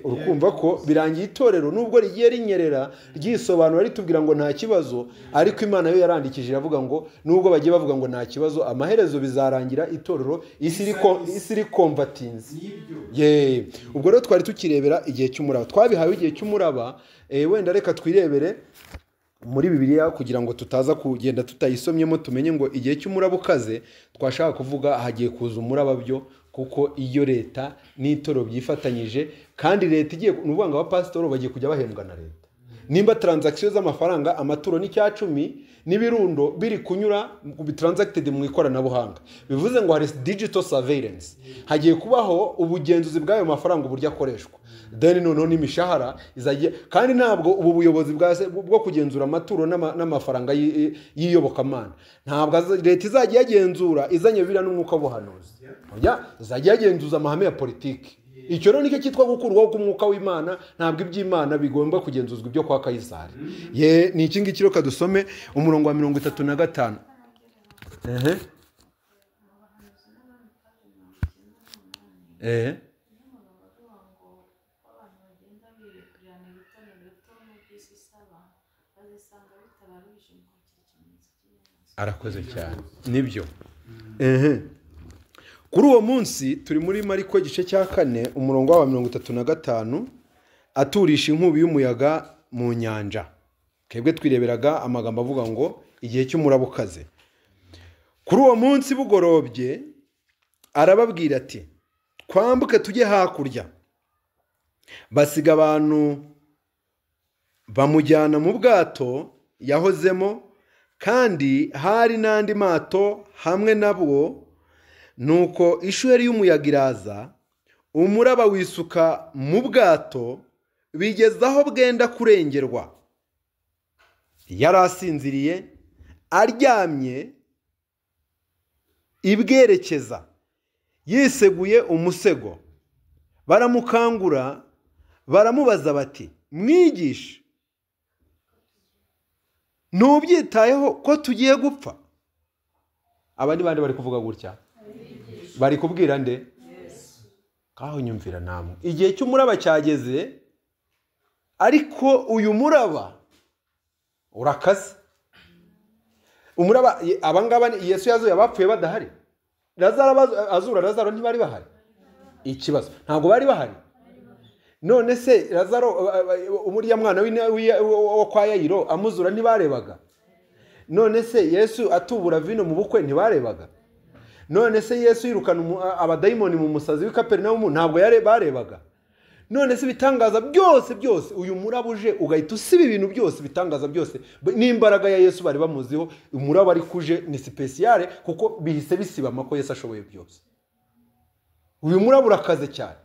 Urukumva ko birangiye itorero nubwo rigiye rinyerera ryisobanura ritubwira ngo nta kibazo, ariko Imana yo yarandikije iravuga ngo nubwo bagiye bavuga ngo nta kibazo, amaherezo bizarangira itorero isi iri komvatinze. Ubwo rero twari tukirebera igihe cy'umuraba, twabihawe igihe cy'umuraba. Wenda reka twirebere muri Bibiliya kugira ngo tutaza kugenda tutayisomyemo tumenye ngo igihe cy'umuraba ukaze twashaka kuvuga hagiye kuza umuraba byo, kuko iyo leta n'itorero byifatanyije, kandi leta igiye nuvuga ngo abapasitoro bagiye kujya bahembwa na leta. Nimba transaction z'amafaranga, amaturo n'icyacumi n'ibirundo biri kunyura transacted mu ikoranabuhanga, bivuze ngo hari digital surveillance, hagiye kubaho ubugenzuzi bw'ayo mafaranga uburyo akoreshwa. Then noneho n'imishahara izagiye, kandi ntabwo ubu buyobozi bwo kugenzura amaturo n'amafaranga y'iyobokamana, ntabwo leta izajya yagenzura izanye Bibiliya n'umwuka w'ubuhanuzi. Oya, izajya yagenzuza amahame ya politiki. Icyo rero nicyo cyitwa gukurwaho k'umwuka w'Imana. Ntabwo iby'Imana bigomba kugenzuzwa ibyo kwa Kayisari. Ye, ni iki ngiki reka dusome umurongo wa 35. Arakoze cyane nibyo. Kuri uwo munsi turi muri Mariko igice cya 4 umurongo wa 35, aturisha inkubi y'umuyaga mu nyanja. Twebwe twireberaga amagambo avuga ngo igihe cy'umuraba ukaze. Kuri uwo munsi bugorobye arababwira ati twambuke tujye hakurya. Basiga abantu bamujyana mu bwato yahozemo, kandi hari n'andi mato hamwe nabwo. Nuko ishuheri y'umuyaga iraza, umuraba wisuka mu bwato bigeza aho bwenda kurengerwa. Yari asinziriye aryamye ibwerekeza, yiseguye umusego. Baramukangura baramubaza bati mwigisha, ntubyitayeho ko tugiye gupfa? Abandi bandi bari kuvuga gutya, bari kubwira nde? Kaho nyumvira namwe. Igihe cy'umuraba cyageze, ariko uyu muraba urakaze. Umuraba abangaba Yesu yazuye abapfuye badahari. Lazaro azura Lazaro ntibari bahari. Ikibazo ntabwo bari bahari. None se Lazaro umuriya mwana wo kwa Yayiro amuzura ntibarebaga? None se Yesu atubura vino mu bukwe ntibarebaga? None se Yesu yirukana abadayimoni mu musazi w'i Kaperinawumu ntabwo barebaga? None se ibitangaza byose byose uyu muraba uje ugahita usiba ibintu byose, bitangaza byose n'imbaraga ya Yesu bari bamuziho, umuraba ari kuje ni speciale kuko bihise bisiba amako Yesu ashoboye byose. Uyu muraba urakaze cyane.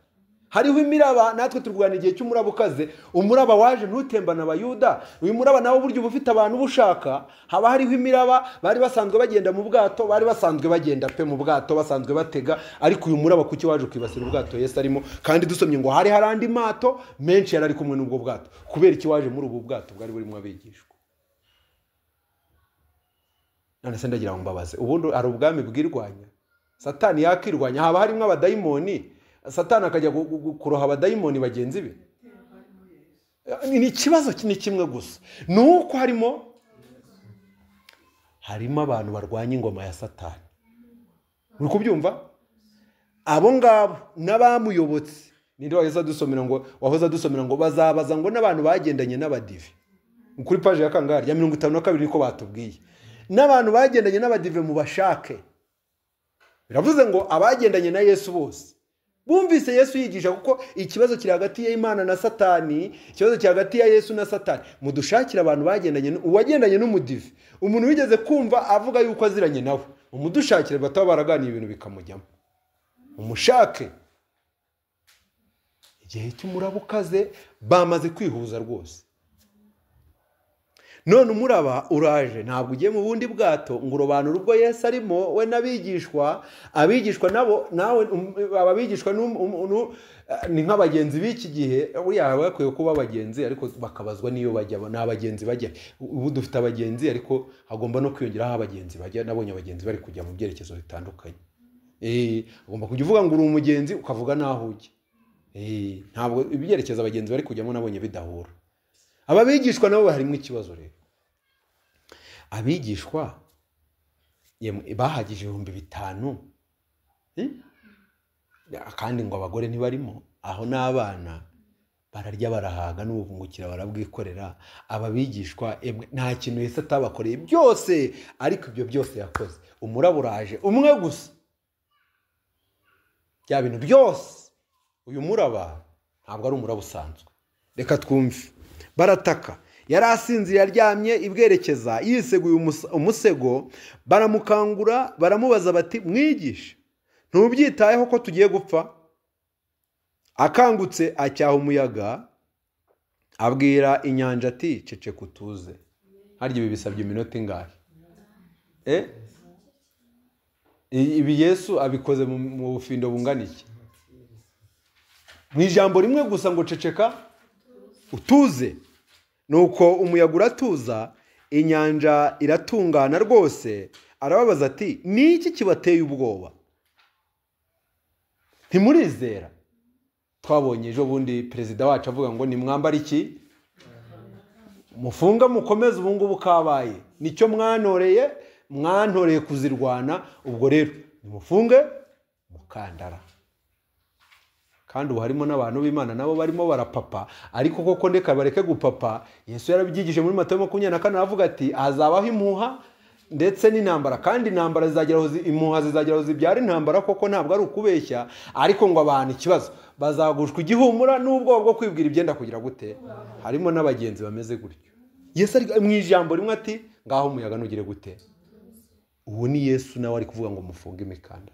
Hariho imiraba, natwe turwana igihe cy'umuraba ukaze. Umuraba waje ntutembana abayuda, uyu muraba nawo buryo uba ufite abantu ubushaka. Haba hariho imiraba, bari basanzwe bagenda mu bwato, bari basanzwe bagenda pe mu bwato, basanzwe batega, ariko uyu muraba kuki waje ukibasira ubwato Yesu arimo? Kandi dusomye ngo hari andi mato menshi yari ari kumwe n'ubwo bwato. Kubera iki waje muri ubu bwato bwari burimo abigishwa? None se ndagira ngo mbabaze, ubundi ari ubwami bwirwanya? Satani yakirwanya? Haba harimo abadayimoni, Satani akajya kuroha abadayimoni bagenzi be? Ni ikibazo ni kimwe gusa, ni uko harimo abantu barwanya ingoma ya Satani. Uri kubyumva? Abo ngabo n'abamuyobotse, ninde wahoze adusomera ngo bazabaza ngo n'abantu bagendanye n'abadive. Kuri paje ya kangari ya 52 niko batubwiye, n'abantu bagendanye n'abadive mubashake. Biravuze ngo abagendanye na Yesu bose bumvise Yesu yigisha, kuko ikibazo kiri hagati y'Imana na Satani, ikibazo kiri hagati ya Yesu na Satani. Mudushakira abantu bagendanye, uwagendanye n'umudive, umuntu wigeze kumva avuga yuko aziranye nawe, umudushakire bataba baraganiye ibintu bikamujyamo, umushake. Igihe cy'umuraba ukaze bamaze kwihuza rwose. None umuraba uraje, ntabwo ugiye mu bundi bwato ngo urobanure ubwo Yesu arimo we n'abigishwa. Abigishwa nabo nawe ababigishwa ni nk'abagenzi b'iki gihe, buriya bakwiye kuba abagenzi ariko bakabazwa niyo bajya, ni abagenzi bajya. Ubu dufite abagenzi ariko hagomba no kwiyongeraho abagenzi bajya. Nabonye abagenzi bari kujya mu byerekezo bitandukanye. Ugomba kujya uvuga ngo uri umugenzi ukavuga naho ujya. Ntabwo ibyerekezo abagenzi bari kujyamo nabonye bidahura. Ababigishwa nabo harimo ikibazo rero. Abigishwa bahagije 5000, kandi ngo abagore ntibarimo, aho n'abana bararya barahaga n'ubuvungukira barabwikorera. Ababigishwa nta kintu Yesu atabakoreye byose, ariko ibyo byose yakoze umuraba uraje umwe gusa, bya bintu byose. Uyu muraba ntabwo ari umuraba usanzwe. Reka twumve. Barataka, yari asinziriye aryamye ibwerekeza, yiseguye umusego. Baramukangura baramubaza bati, mwigisha, ntubyitayeho ko tugiye gupfa? Akangutse acyaha umuyaga, abwira inyanja ati, ceceka utuze. Harya ibi bisabye iminota ingahe? Ibi Yesu abikoze mu bufindo bungana iki? Mu ijambo rimwe gusa ngo ceceka utuze. Nuko umuyaga uratuza, inyanja iratungana rwose. Arababaza ati, ni iki kibateye ubwoba? Ntimurizera? Twabonye ejo bundi perezida wacu avuga ngo nimwambare iki, mufunga mukomeze, ubu ngubu kabaye nicyo mwantoreye, mwantoreye kuzirwana, ubwo rero nimufunge mukandara. Kandi ubu harimo n'abantu b'Imana nabo barimo barapapa, ariko koko ndeka bareke gupapa. Yesu yarabyigije muri Matayo 24 aravuga ati hazabaho impuha ndetse n'intambara, kandi intambara zizagera aho impuha zizagera aho zibyara intambara. Koko ntabwo ari ukubeshya, ariko ngo abantu ikibazo bazagushwa igihumura n'ubwoba bwo kwibwira ibyenda kugira gute. Harimo n'abagenzi bameze gutyo. Yesu ari mu ijambo rimwe ati ngaho umuyaga nugire gute. Ubu ni Yesu nawe ari kuvuga ngo mufunge imikandara.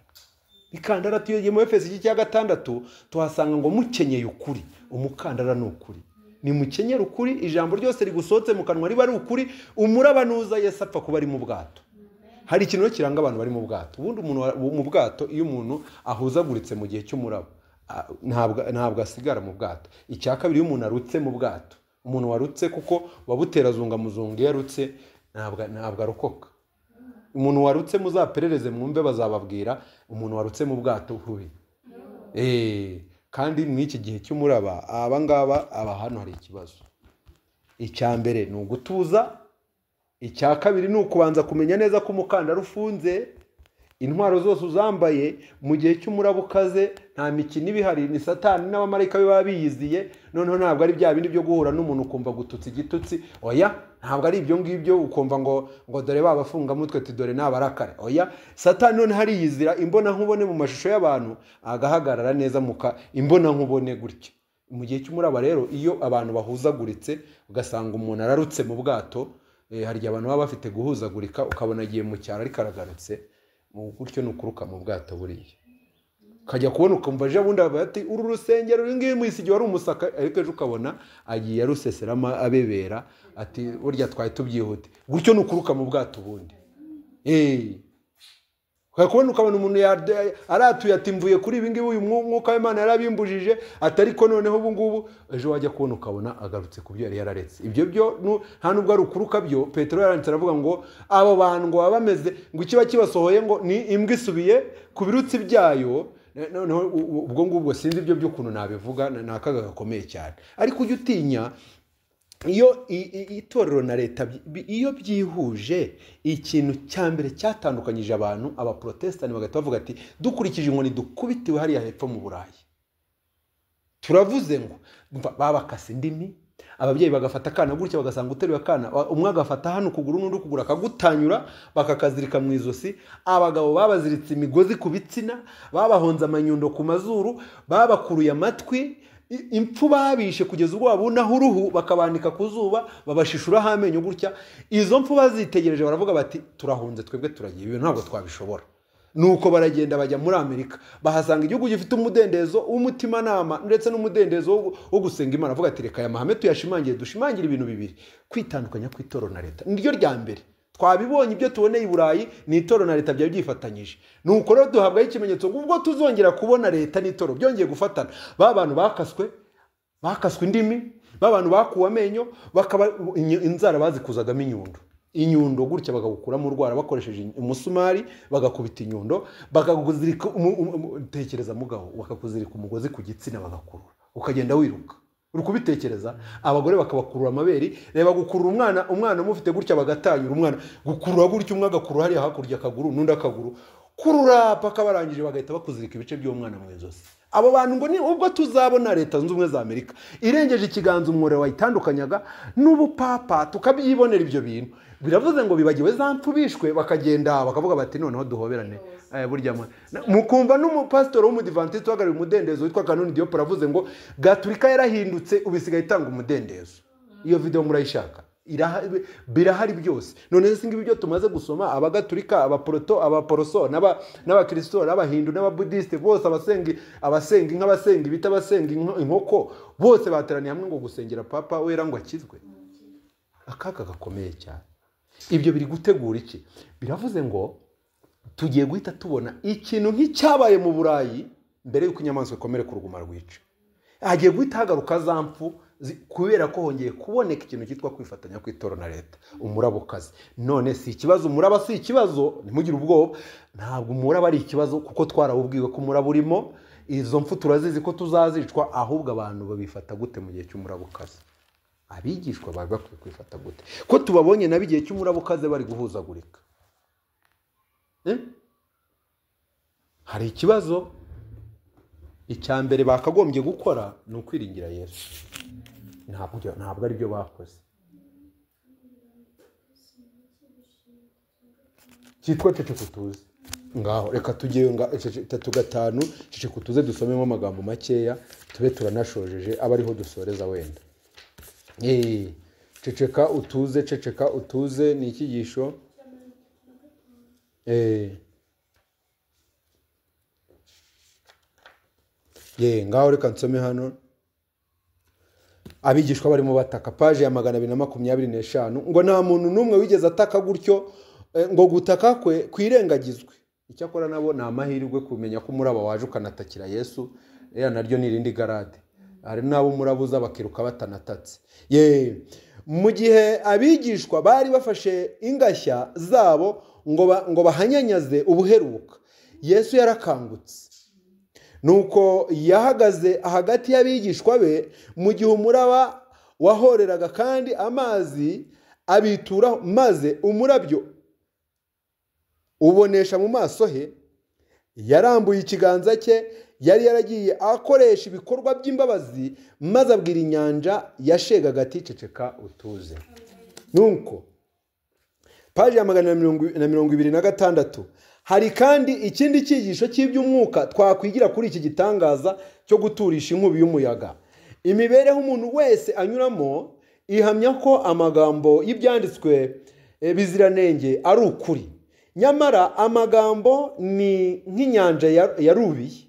Imikandara tuyogiye mu Efeso igice cya 6 tuhasanga ngo mukenyeye ukuri. Umukandara ni ukuri. Nimukenyere ukuri, ijambo ryose rigusohotse mu kanwa riba ari ukuri. Umuraba nuza Yesu apfa kuba ari mu bwato. Hari ikintu kiranga abantu bari mu bwato. Ubundi umuntu mu bwato, iyo umuntu ahuzaguritse mu gihe cy'umuraba ntabwo asigara mu bwato. Icya kabiri, iyo umuntu arutse mu bwato, umuntu warutse kuko wabutera zunga muzungu yarutse ntabwo arokoka. Umuntu warutse muzaperereze mwumve bazababwira, umuntu warutse mu bwato hubi. Kandi mu iki gihe cy'umuraba aba ngaba aba hano hari ikibazo. Icya mbere ni ugutuza, icya kabiri ni ukubanza kumenya neza ko umukandara ufunze, intwaro zose uzambaye. Mu gihe cy'umuraba ukaze nta mikino ibihari, ni Satani n'abamarayika be baba biyiziye. Noneho ntabwo ari bya bindi byo guhura n'umuntu ukumva gututsa igitutsi, oya, ntabwo ari ibyo ngibyo ukumva ngo dore babafungamutwe ati dore nabarakare, oya. Satani none hariyizira imbona nkubone mu mashusho y'abantu, agahagarara neza muka imbona nkubone gutya. Mu gihe cy'umuraba rero iyo abantu bahuzaguritse ugasanga umuntu ararutse mu bwato, hari igihe abantu baba bafite guhuzagurika ukabona agiye mu cyaro ariko aragarutse, gutyo ni ukuruka mu bwato buriya. Kajya kubona ukumva ejo bundi ati uru rusengero uru ngiyi mu wari umusaka, ariko ejo ukabona agiye aruseseramo abebera ati burya twari tubyihute gutyo, nukuruka mu bwato ubundi. Ukajya kubona ukabona umuntu aratuye ati mvuye kuri ibi ngibi, uyu mwuka w'Imana yarabimbujije, ati ariko noneho ubu ngubu ejo wajya kubona ukabona agarutse ku byo yari yararetse. Ibyo byo nta nubwo ari ukuruka byo. Petero yaranditse aravuga ngo abo bantu ngo baba bameze ngo ikiba kibasohoye ngo ni imbwa isubiye ku birutsi byayo. Noneho ubwo ngubwo sinzi ibyo by'ukuntu nabivuga, ni akaga gakomeye cyane. Ariko ujye utinya iyo itorero na leta iyo byihuje, ikintu cya mbere cyatandukanyije abantu, abaprotestani bagahita bavuga ati dukurikije inkoni dukubitiwe hariya hepfo mu Burayi, turavuze ngo babakase indimi, ababyeyi bagafata akana gutya bagasanga uteruye akana, umwe agafata hano ukuguru n'undi ukuguru akagutanyura bakakazirika mu izosi. Abagabo babaziritse imigozi ku bitsina, babahonze amanyundo ku mazuru, babakuruye amatwi, impfu babishe kugeza ubwo babunaho uruhu, bakabanika ku zuba, babashishuraho amenyo gutya. Izo mpfu bazitegereje baravuga bati turahunze twebwe turagiye, ibintu ntabwo twabishobora. Nuko baragenda bajya muri Amerika, bahasanga igihugu gifite umudendezo w'umutimanama ndetse n'umudendezo wo gusenga Imana. Avuga ati reka aya mahame tuyashimangiye, dushimangire ibintu bibiri: kwitandukanya kw'itorero na leta. Niryo rya mbere twabibonye, ibyo tuboneye i Burayi ni itorero na leta byari byifatanyije. Nuko rero duhabwaho ikimenyetso ubwo tuzongera kubona leta n'itorero byongeye gufatana, ba bantu bakaswe indimi, ba bantu bakuwe amenyo, bakaba inzara bazikuzagamo inyundo, inyundo gutya bakagukuramo urwara bakoresheje umusumari, bagakubita inyundo, bakakuzirika, tekereza mugabo, bakakuzirika umugozi ku gitsina bagakurura ukagenda wiruka. Uri kubitekereza? Abagore bakabakurura amabere, reba gukurura umwana, umwana umufite gutya bagatanyura umwana, gukurura gutya, umwe agakurura hariya hakurya akaguru n'undi akaguru, kurura paka barangije bagahita bakuzirika ibice by'umwana mu izosi. Abo bantu ngo ni ubwo tuzabona leta zunze ubumwe za Amerika irengeje ikiganza umwore wayitandukanyaga n'ubupapa, tukabyibonera ibyo bintu. Biravuze ngo bibagiwe za mpfu bishwe, bakagenda bakavuga bati noneho duhoberane. Burya mukumva n'umupasitoro w'umudivantiste uhagarariye umudendezo witwa Kanuni Diop aravuze ngo Gaturika yarahindutse ubisigaye itanga umudendezo. Iyo video murayishaka, birahari byose. None se ngibi byo tumaze gusoma, abagatulika, abaproto, abaporoso, n'abakristo, n'abahindu, n'ababudiste, bose abasenga inka, abasenga ibiti, abasenga inkoko, bose bateraniye hamwe ngo gusengera papa wera ngo akizwe. Akaga gakomeye cyane. Ibyo biri gutegura iki? Biravuze ngo tugiye guhita tubona ikintu nk'icyabaye mu Burayi mbere y'uko inyamaswa ikomere ku ruguma rwica. Hagiye guhita hagaruka za mpfu kubera ko hongeye kuboneka ikintu cyitwa kwifatanya kw'itorero na leta, umurabo ukaze. None si ikibazo, umuraba si ikibazo, ntimugire ubwoba, ntabwo umuraba ari ikibazo kuko twarawubwiwe ko umuraba urimo, izo mpfu turazizi ko tuzazicwa, ahubwo abantu babifata gute mu gihe cy'umurabo ukaze? Abigishwa bari bakwiye kwifata gute? Ko tubabonye nabi igihe cy'umurabo ukaze bari guhuzagurika. Hari ikibazo. Icya mbere bakagombye gukora ni ukwiringira Yesu. Ntabwo ari byo bakoze. Cyitwa ceceka utuze. Ngaho reka tujye nga 3:5 ceceka utuze, dusomemo amagambo makeya tube turanashojeje, aba ariho dusoreza wenda. Ceceka utuze, ceceka utuze ni ikigisho. Ngaho reka nsome hano. Abigishwa barimo bataka, page ya 225, ngo nta muntu n'umwe wigeze ataka gutyo ngo gutaka kwe kwirengagizwe. Icyakora nabo ni amahirwe kumenya ko umuraba waje ukanatakira Yesu, ya naryo ni irindi garade. Hari nabo umurabuza bakiruka batanatatse. Mu gihe abigishwa bari bafashe ingashya zabo ngo bahanyanyaze ubuheruka, Yesu yarakangutse. Nuko yahagaze hagati y'abigishwa be mu gihe umuraba wahoreraga kandi amazi abituraho, maze umurabyo ubonesha mu maso he. Yarambuye ikiganza cye yari yaragiye akoresha ibikorwa by'imbabazi, maze abwira inyanja yashegaga ati ceceka utuze. Nuko paji ya 126 hari kandi ikindi cyigisho cy'iby'umwuka twakwigira kuri iki gitangaza cyo guturisha inkubi y'umuyaga. Imibereho umuntu wese anyuramo ihamya ko amagambo y'ibyanditswe biziranenge ari ukuri. Nyamara amagambo ni nk'inyanja yarubiye.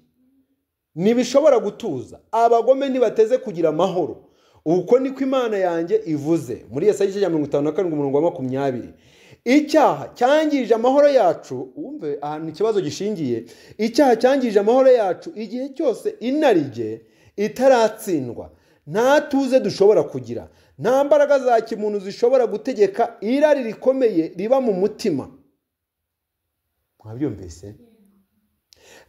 Ntibishobora gutuza, abagome ntibateze kugira amahoro. Uko niko Imana yanjye ivuze. Muri Yesaya igice cya 57 umurongo wa 20. Icyaha cyangije amahoro yacu, wumve ahantu ikibazo gishingiye. Icyaha cyangije amahoro yacu igihe cyose inarijye itaratsindwa. Nta tuze dushobora kugira, nta mbaraga za kimuntu zishobora gutegeka irari rikomeye riba mu mutima. Mwabyumvise?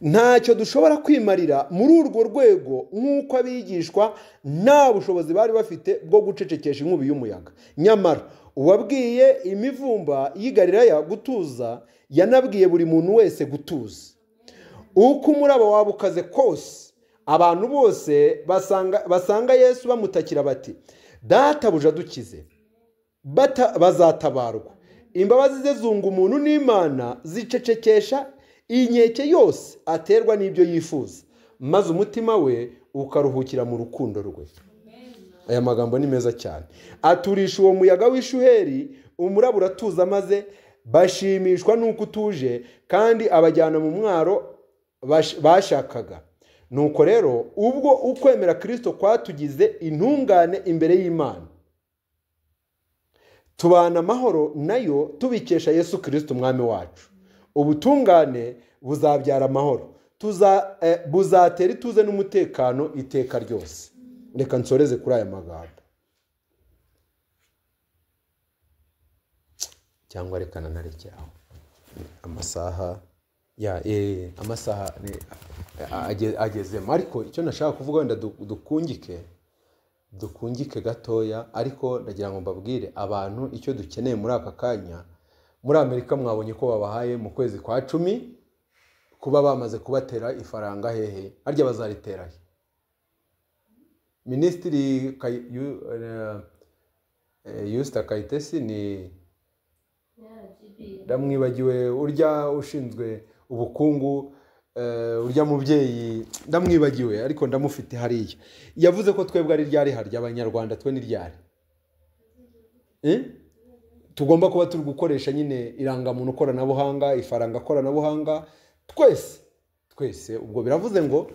Ntacyo dushobora kwimarira muri urwo rwego nk'uko abigishwa nta bushobozi bari bafite bwo gucecekesha inkubi y'umuyaga. Nyamara uwabwiye imivumba y'i Galilaya gutuza yanabwiye buri muntu wese gutuza. Uko umuraba waba ukaze kose, abantu bose basanga Yesu bamutakira bati: databuja dukize. Bazatabarwa. Imbabazi ze zunga umuntu n'Imana, zicecekesha inkeke yose aterwa n'ibyo yifuza, maze umutima we ukaruhukira mu rukundo rwe. Aya magambo ni meza cyane. Aturisha uwo muyaga w'ishuheri, umuraba uratuza, maze bashimishwa n'uko utuje, kandi abajyana mu mwaro bashakaga. Nuko rero ubwo ukwemera Kristo kwatugize intungane imbere y'Imana, tubana amahoro nayo tubikesha Yesu Kristo umwami wacu. Ubutungane buzabyara amahoro, buzatera ituze n'umutekano iteka ryose. Reka nsoreze kuri aya magambo, cyangwa reka nanareke aho. Amasaha ya amasaha agezemo, ariko icyo nashaka kuvuga wenda dukungike gatoya, ariko ndagira ngo mbabwire abantu icyo dukeneye muri aka kanya. Muri Amerika mwabonye ko babahaye mu kwezi kwa 10 kuba bamaze kubatera ifaranga hehe, harya bazaritera he? Minisitiri Yusta Kayitesi ni ndamwibagiwe, urya ushinzwe ubukungu, urya mubyeyi ndamwibagiwe, ariko ndamufite hariya. Yavuze ko twebwe ari ryari harya abanyarwanda twe ni ryari tugomba kuba turi gukoresha nyine irangamuntu koranabuhanga, ifaranga koranabuhanga, twese twese. Ubwo biravuze ngo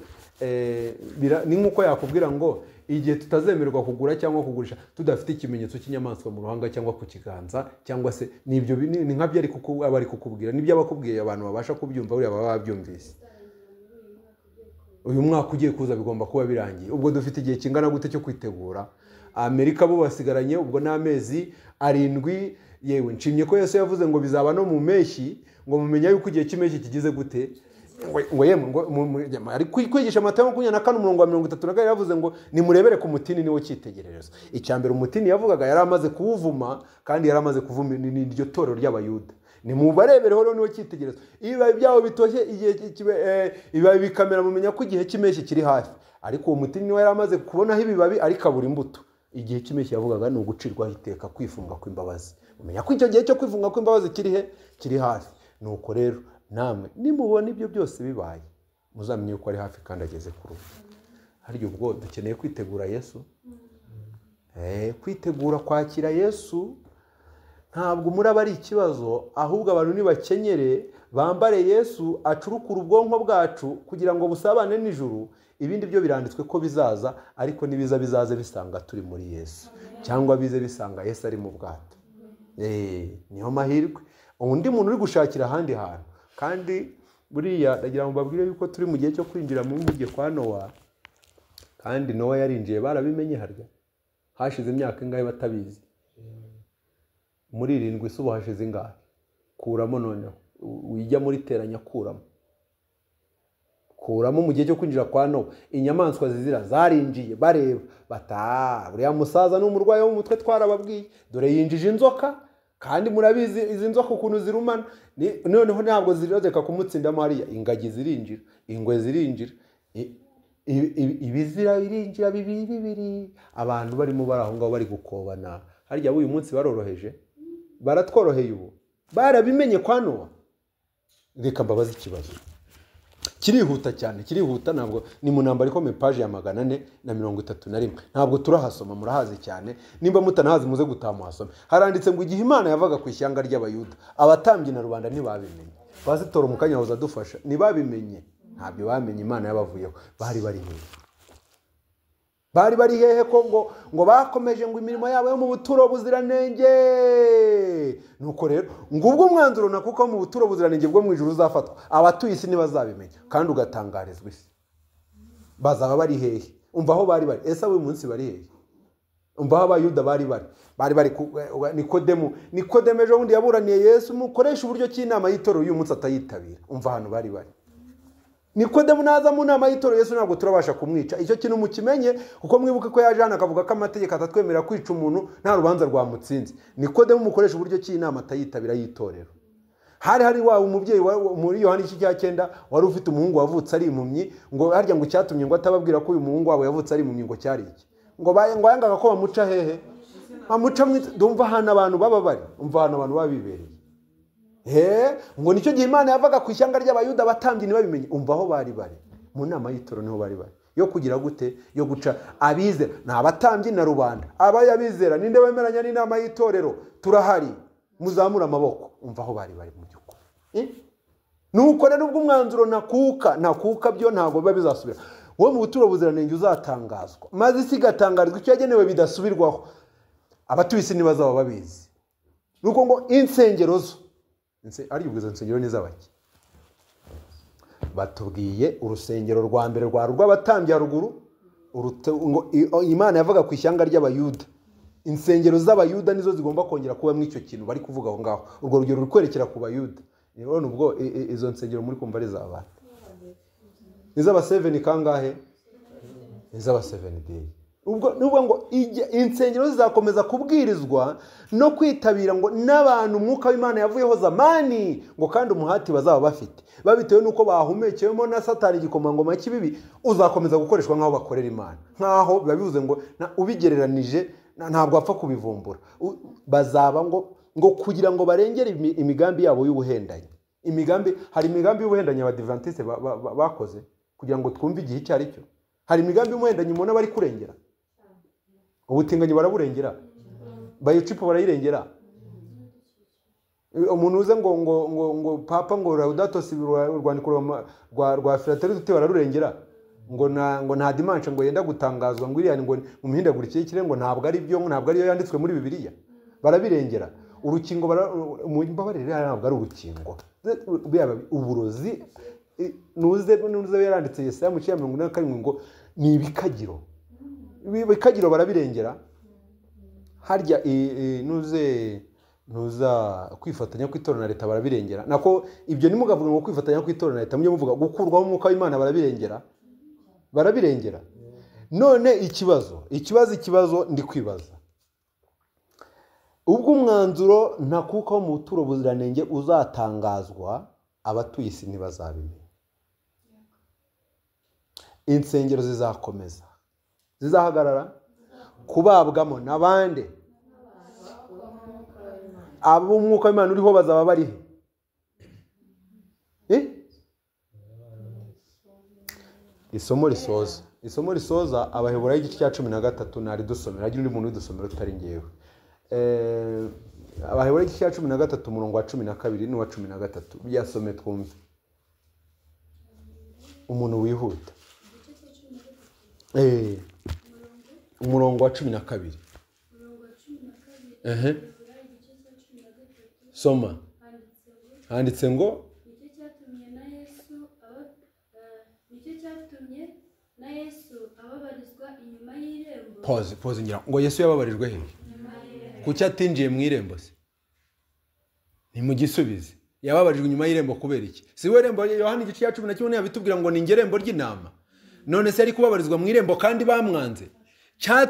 ni nkuko yakubwira ngo igihe tutazemererwa kugura cyangwa kugurisha tudafite ikimenyetso cy'inyamaswa mu ruhanga cyangwa ku kiganza, cyangwa se nibyo ni nkabyo ari kuko aba ari kukubwira, nibyo abakubwiye abantu babasha kubyumva buriya baba babyumvise. Uyu mwaka ugiye kuza bigomba kuba birangiye. Ubwo dufite igihe kingana gute cyo kwitegura? Amerika bo basigaranye ubwo n'amezi 7. Yewe nshimye ko Yesu yavuze ngo bizaba no mu mpeshyi, ngo mumenya yuko igihe cy'impeshyi kigize gute. Ngo yemwe ngo ari kwigisha Matayo 24 umurongo wa 32 yavuze ngo nimurebere ku mutini niwo cyitegererezo. Icya mbere umutini yavugaga yari amaze kuwuvuma, kandi yari amaze kuvuma n'iryo torero ry'Abayuda. Nimubarebereho rero niwo cyitegererezo. Ibibabi byabo bitoshye igihe ibibabi bikamera, mumenya ko igihe cy'impeshyi kiri hafi. Ariko uwo mutini niwe yari amaze kubonaho ibibabi ariko abura imbuto. Igihe cy'impeshyi yavugaga ni ugucirwaho iteka, kwifunga kw'imbabazi. Umenya ko icyo gihe cyo kwifunga kw'imbabazi kiri he? Kiri hafi. Nuko rero namwe nimubona ibyo byose bibaye, muzamenye ko ari hafi kandi ageze ku rugo. Harya ubwo dukeneye kwitegura Yesu. Kwitegura kwakira Yesu ntabwo umuraba ari ikibazo, ahubwo abantu nibakenyere bambare Yesu acurukura ubwonko bwacu kugira ngo busabane n'ijuru. Ibindi byo biranditswe ko bizaza, ariko nibiza bizaze bisanga turi muri Yesu, cyangwa bize bisanga Yesu ari mu bwato. Niho mahirwe. Undi muntu uri gushakira ahandi hantu. Kandi buriya ndagira ngo mbabwire yuko turi mu gihe cyo kwinjira mu mujyi kwa Nowa, kandi Nowa yarinjiye barabimenye harya hashize imyaka ingahe batabizi? Muri 7 isubu hashize ingahe? Kuramo noneho ujya muri teranya, kuramo mu gihe cyo kwinjira kwa Nowa inyamaswa zizira zarinjiye bareba bata buriya musaza n'umurwayi wo mu mutwe twarababwiye, dore yinjije inzoka, kandi murabizi izi nzoka ukuntu zirumana. Noneho ntabwo zirozeka kumutsindamo hariya. Ingagi zirinjira, ingwe zirinjira, ibizira birinjira bibiri bibiri. Abantu barimo bari aho ngaho bari gukobana. Harya uyu munsi baroroheje, baratworoheye ubu, barabimenye kwa Nowa. Reka mbabaze ikibazo kirihuta cyane, kirihuta. Ntabwo ni mu nambara ikomeye, page ya 431. Ntabwo turahasoma, murahazi cyane. Nimba mutanahazi muze gutamuhasoma. Haranditse ngo igihe Imana yavaga ku ishyanga ry'Abayuda, abatambyi na rubanda ntibabimenye. Pasitoro mukanya waza dufasha, ntibabimenye. Ntabyo bamenye, Imana yabavuyeho. Bari bari hehe? Bari bari hehe ko ngo bakomeje ngo imirimo yabo yo mu buturo buziranenge? Nuko rero ngubwo umwanzuro nakuko mu buturo buziranenge bwo mu ijuru uzafatwa, abatuye isi ntibazabimenya, kandi ugatangarizwa isi. Bazaba bari hehe? Umva aho bari bari. Ese uyu munsi bari hehe? Umva aho Abayuda bari bari. Bari bari Nikodemu. Nikodemu ejo bundi yaburaniye Yesu, mukoresha uburyo cy'inama y'itorero uyu munsi atayitabira. Umva ahantu bari bari. Nikodemu naza mu nama y'itorero Yesu ntabwo turabasha kumwica. Icyo kintu mukimenye, kuko mwibuke ko yaje hano akavuga ko amategeko atatwemerera kwica umuntu nta rubanza rwamutsinze. Nikodemu mukoresha uburyo cy'inama atayitabira y'itorero. Hari wa umubyeyi muri Yohana igice cya 9 wari ufite umuhungu wavutse ari impumyi, ngo harya ngo cyatumye ngo atababwira ko uyu muhungu wabo yavutse ari impumyi ngo cyari iki? Ngo yangaga ko bamuca hehe? Bamuca ndumva hano abantu baba bari, umva hano abantu babibereye. Ngo nicyo gihe Imana yavaga ku ishyanga ry'Abayuda abatambyi ntibabimenye. Umva aho bari bari mu nama y'itorero, niho bari bari yo kugira gute? Yo guca abizera ni abatambyi na rubanda. Abayabizera ninde wemeranya n'inama y'itorero? Turahari, muzamura amaboko. Umva aho bari bari mu by'ukuri. Nuko rero ubwo umwanzuro nakuka byo ntabwo biba bizasubira. Wo mu buturo buziranenge uzatangazwa, maze isi igatangarizwa icyo yagenewe bidasubirwaho. Abatuye isi ntibazaba babizi. Nuko ngo insengero zo ari ubwo izo nsengero ni iz'abaki? Batubwiye urusengero rwa mbere rwa rw'abatambyi haruguru, ngo Imana yavuga ku ishyanga ry'Abayuda. Insengero z'Abayuda nizo zigomba kongera kuba mu icyo kintu bari kuvuga aho ngaho. Urwo rugero ruri kwerekera ku Bayuda. None ubwo izo nsengero muri kumva ari iz'abantu. Iz'aba 7 kangahe? Iz'aba 7 day. Ubwo nubwo ngo insengero zizakomeza kubwirizwa no kwitabira ngo n'abantu umwuka w'Imana yavuyeho zamani, ngo kandi umuhati bazaba bafite babitewe nuko bahumekewemo na Satani igikomangoma cy'ibibi, uzakomeza gukoreshwa nk'aho bakorera Imana. Nk'aho biba bivuze ngo ubigereranije ntabwo apfa kubivumbura. Bazaba ngo kugira ngo barengere imigambi yabo y'ubuhendanyi. Imigambi, hari imigambi y'ubuhendanyi abadivantiste bakoze kugira ngo twumve igihe icyo ari cyo. Hari imigambi y'ubuhendanyi umuntu bari kurengera. Ubutinganyi baraburengera, bayicupa barayirengera. Umuntu uze ngo ngo ngo ngo papa ngo Laudato si urwandiko rwa Fratelli Tutti bararurengera, ngo nta dimanche ngo yenda gutangazwa ngo iriya ngo mu mihindagurikire y'ikirere ngo ntabwo ari byo, ntabwo ariyo yanditswe muri Bibiliya. Barabirengera. Urukingo mbabarire ntabwo ari urukingo, uburozi. Nuze yaranditse Yesaya mu 47 ngo ni ibikagiro. Ibikagiro barabirengera. Harya nuze nuza kwifatanya kw'itorero na leta barabirengera. Nako ibyo nimugavuga ngo kwifatanya kw'itorero na leta, mujye muvuga gukurwaho umwuka w'Imana barabirengera. Barabirengera. None ikibazo ndi kwibaza. Ubwo umwanzuro ntakuka wo mu buturo buziranenge uzatangazwa, abatuye isi ntibazabimenya. Insengero zizakomeza, zizahagarara kubabwamo n'abande. Abo umwuka w'Imana uriho bazaba bari he? Isomo risoza Abaheburayo igice cya 13 nari dusomera, agira undi muntu udusomera utari ngewe. Abaheburayo igice cya 13 umurongo wa 12 n'uwa 13 byasome twumve. Umuntu wihuta. Umurongo wa 12. Soma. Handitse ngo nicyo cyatumye na Yesu ababarizwa inyuma y'irembo. Pause ngira ngo Yesu yababarijwe he? Kuki atinjiye mu irembo se? Nimugisubize. Yababarijwe inyuma y'irembo kubera iki? Si we rembo Yohana igice cya 11 yabitubwira ngo ni ngerembo ry'intama. None se ari kubabarizwa mu irembo kandi bamwanze?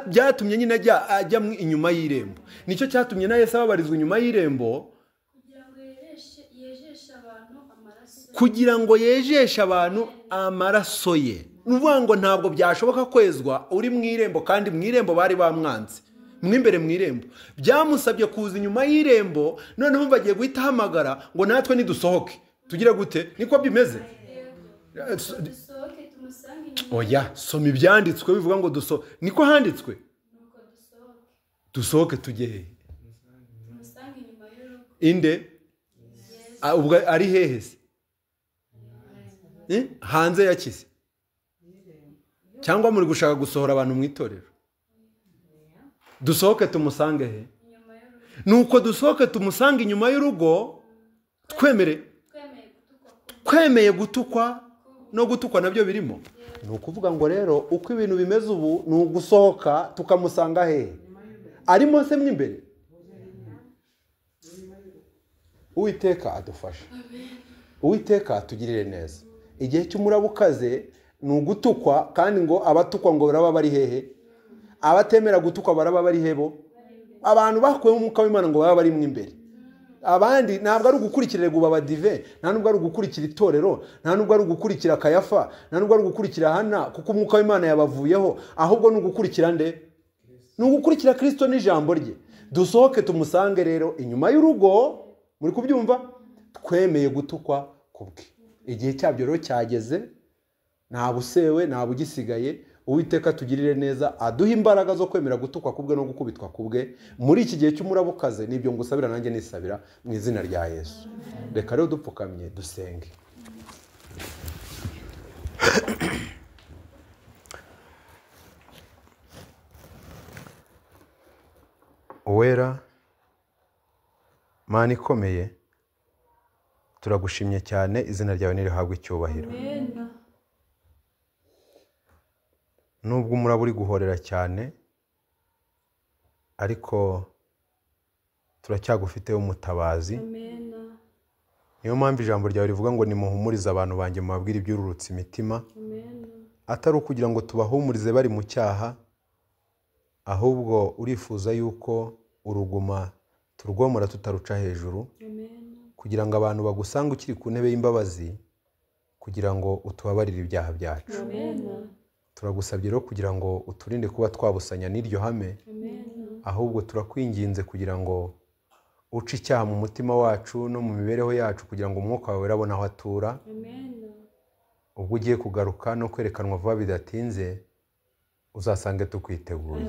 Byatumye nyine ajya inyuma y'irembo. Nicyo cyatumye na Yesu ababarizwa inyuma y'irembo, kugira ngo yejeshe abantu amaraso ye. Nuvuga ngo ntabwo byashoboka kwezwa uri mu irembo kandi mu irembo bari bamwanze. Mwimbere mu irembo byamusabye kuza inyuma y'irembo. Noneho bagiye guhita hamagara ngo natwe nidusohoke tugire gute? Niko bimeze. Oya, soma ibyanditswe bivuga ngo duso, niko handitswe. Dusohoke tujye he? Inde ubwo ari hehe se? Hanze ya kisi cyangwa muri gushaka gusohora abantu mu itorero? Dusohoke tumusange he? Nuko dusohoke tumusange inyuma y'urugo, twemeye gutukwa no gutukwa nabyo birimo. Ni ukuvuga ngo rero uko ibintu bimeze ubu ni ugusohoka tukamusanga he? Arimo se mwimbere? Uwiteka adufashe, Uwiteka atugirire neza. Igihe cy'umurabukaze ni ugutukwa, kandi ngo abatukwa ngo baraba bari hehe? Abatemera gutukwa baraba bari hebo? Abantu bakuwe umwuka w'Imana ngo baba bari mwimbere. Abandi ntabwo ari ugukurikira guba abadive, nta nubwo ari ugukurikira itorero, nta nubwo ari ugukurikira Kayafa, nta nubwo ari ugukurikira Hana, kuko umwuka w'Imana yabavuyeho, ahubwo ni ugukurikira nde? Ni ugukurikira Kristo n'ijambo rye. Dusohoke tumusange rero inyuma y'urugo, muri kubyumva, twemeye gutukwa kubwe. Igihe cyabyo rero cyageze, nta busewe, nta bugisigaye. Uwiteka tugirire neza, aduha imbaraga zo kwemera gutukwa kubwe no gukubitwa kubwe muri iki gihe cy'umurabukaze. Nibyo ngusabira nanjye nisabira mu izina rya Yesu. Reka rero dupfukamye dusenge. Uwera Mana ikomeye, turagushimye cyane, izina ryawe nirihabwe icyubahiro. Nubwo umuraba uri guhorera cyane, ariko turacyagufiteho umutabazi. Niyo mpamvu ijambo ryawe rivuga ngo nimuhumurize abantu banjye, mubabwire ibyururutse imitima, atari ukugira ngo tubahumurize bari mu cyaha, ahubwo urifuza yuko uruguma turwomora tutaruca hejuru, kugira ngo abantu bagusanga ukiri ku ntebe y'imbabazi, kugira ngo utubabarire ibyaha byacu. Turagusabye rero kugira ngo uturinde kuba twabusanya n'iryo hame, ahubwo turakwinginze kugira ngo uce icyaha mu mutima wacu no mu mibereho yacu, kugira ngo umwuka wawe urabone aho atura. Ubwo ugiye kugaruka no kwerekanwa vuba bidatinze, uzasange tukwiteguye.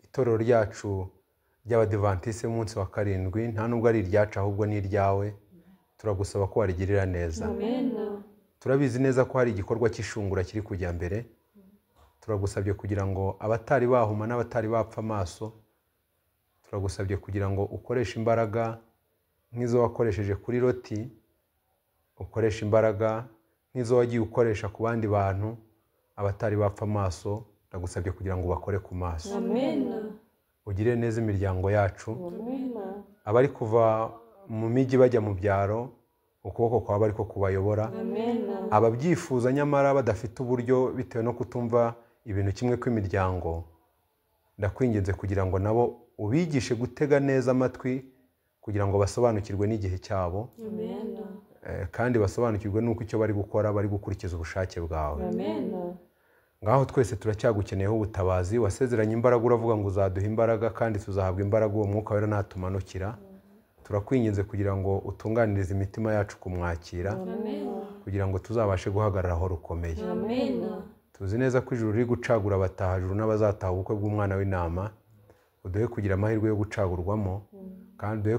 Itorero ryacu ry'Abadivantiste umunsi wa 7 nta nubwo ari iryacu ahubwo ni iryawe. Turagusaba ko warigirira neza. Turabizi neza ko hari igikorwa cy'ishungura kiri kujya mbere. Turagusabye kugira ngo abatari bahuma n'abatari bapfa amaso, turagusabye kugira ngo ukoreshe imbaraga nk'izo wakoresheje kuri Loti, ukoreshe imbaraga nk'izo wagiye ukoresha ku bandi bantu abatari bapfa amaso, ndagusabye kugira ngo bakore ku maso. Ugire neza imiryango yacu. Abari kuva mu mijyi bajya mu byaro, ukuboko kwawe ariko kubayobora. Ababyifuza nyamara badafite uburyo bitewe no kutumva ibintu kimwe kw'imiryango, ndakwinginze kugira ngo nabo ubigishe gutega neza amatwi, kugira ngo basobanukirwe n'igihe cyabo, kandi basobanukirwe n'uko icyo bari gukora bari gukurikiza ubushake bwawe. Ngaho twese turacyagukeneyeho ubutabazi. Wasezeranye imbaraga, uravuga ngo uzaduha imbaraga, kandi tuzahabwa imbaraga uwo mwuka wera natumanukira. Turakwinginze kugira ngo utunganirize imitima yacu kumwakira, kugira ngo tuzabashe guhagarara aho rukomeye. Tuzi neza ko ijuru riri gucagura abataha juru n'abazataha ubukwe bw'umwana w'intama. Uduhe kugira amahirwe yo gucagurwamo, kandi uduhe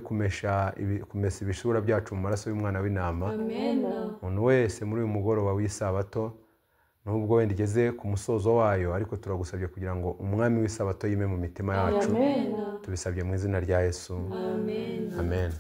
kumesa ibishura byacu mu maraso y'umwana w'intama. Umuntu wese muri uyu mugoroba w'isabato, nubwo wenda igeze ku musozo wayo, ariko turagusabye kugira ngo umwami w'isabato yime mu mitima yacu. Tubisabye mu izina rya Yesu. Amen.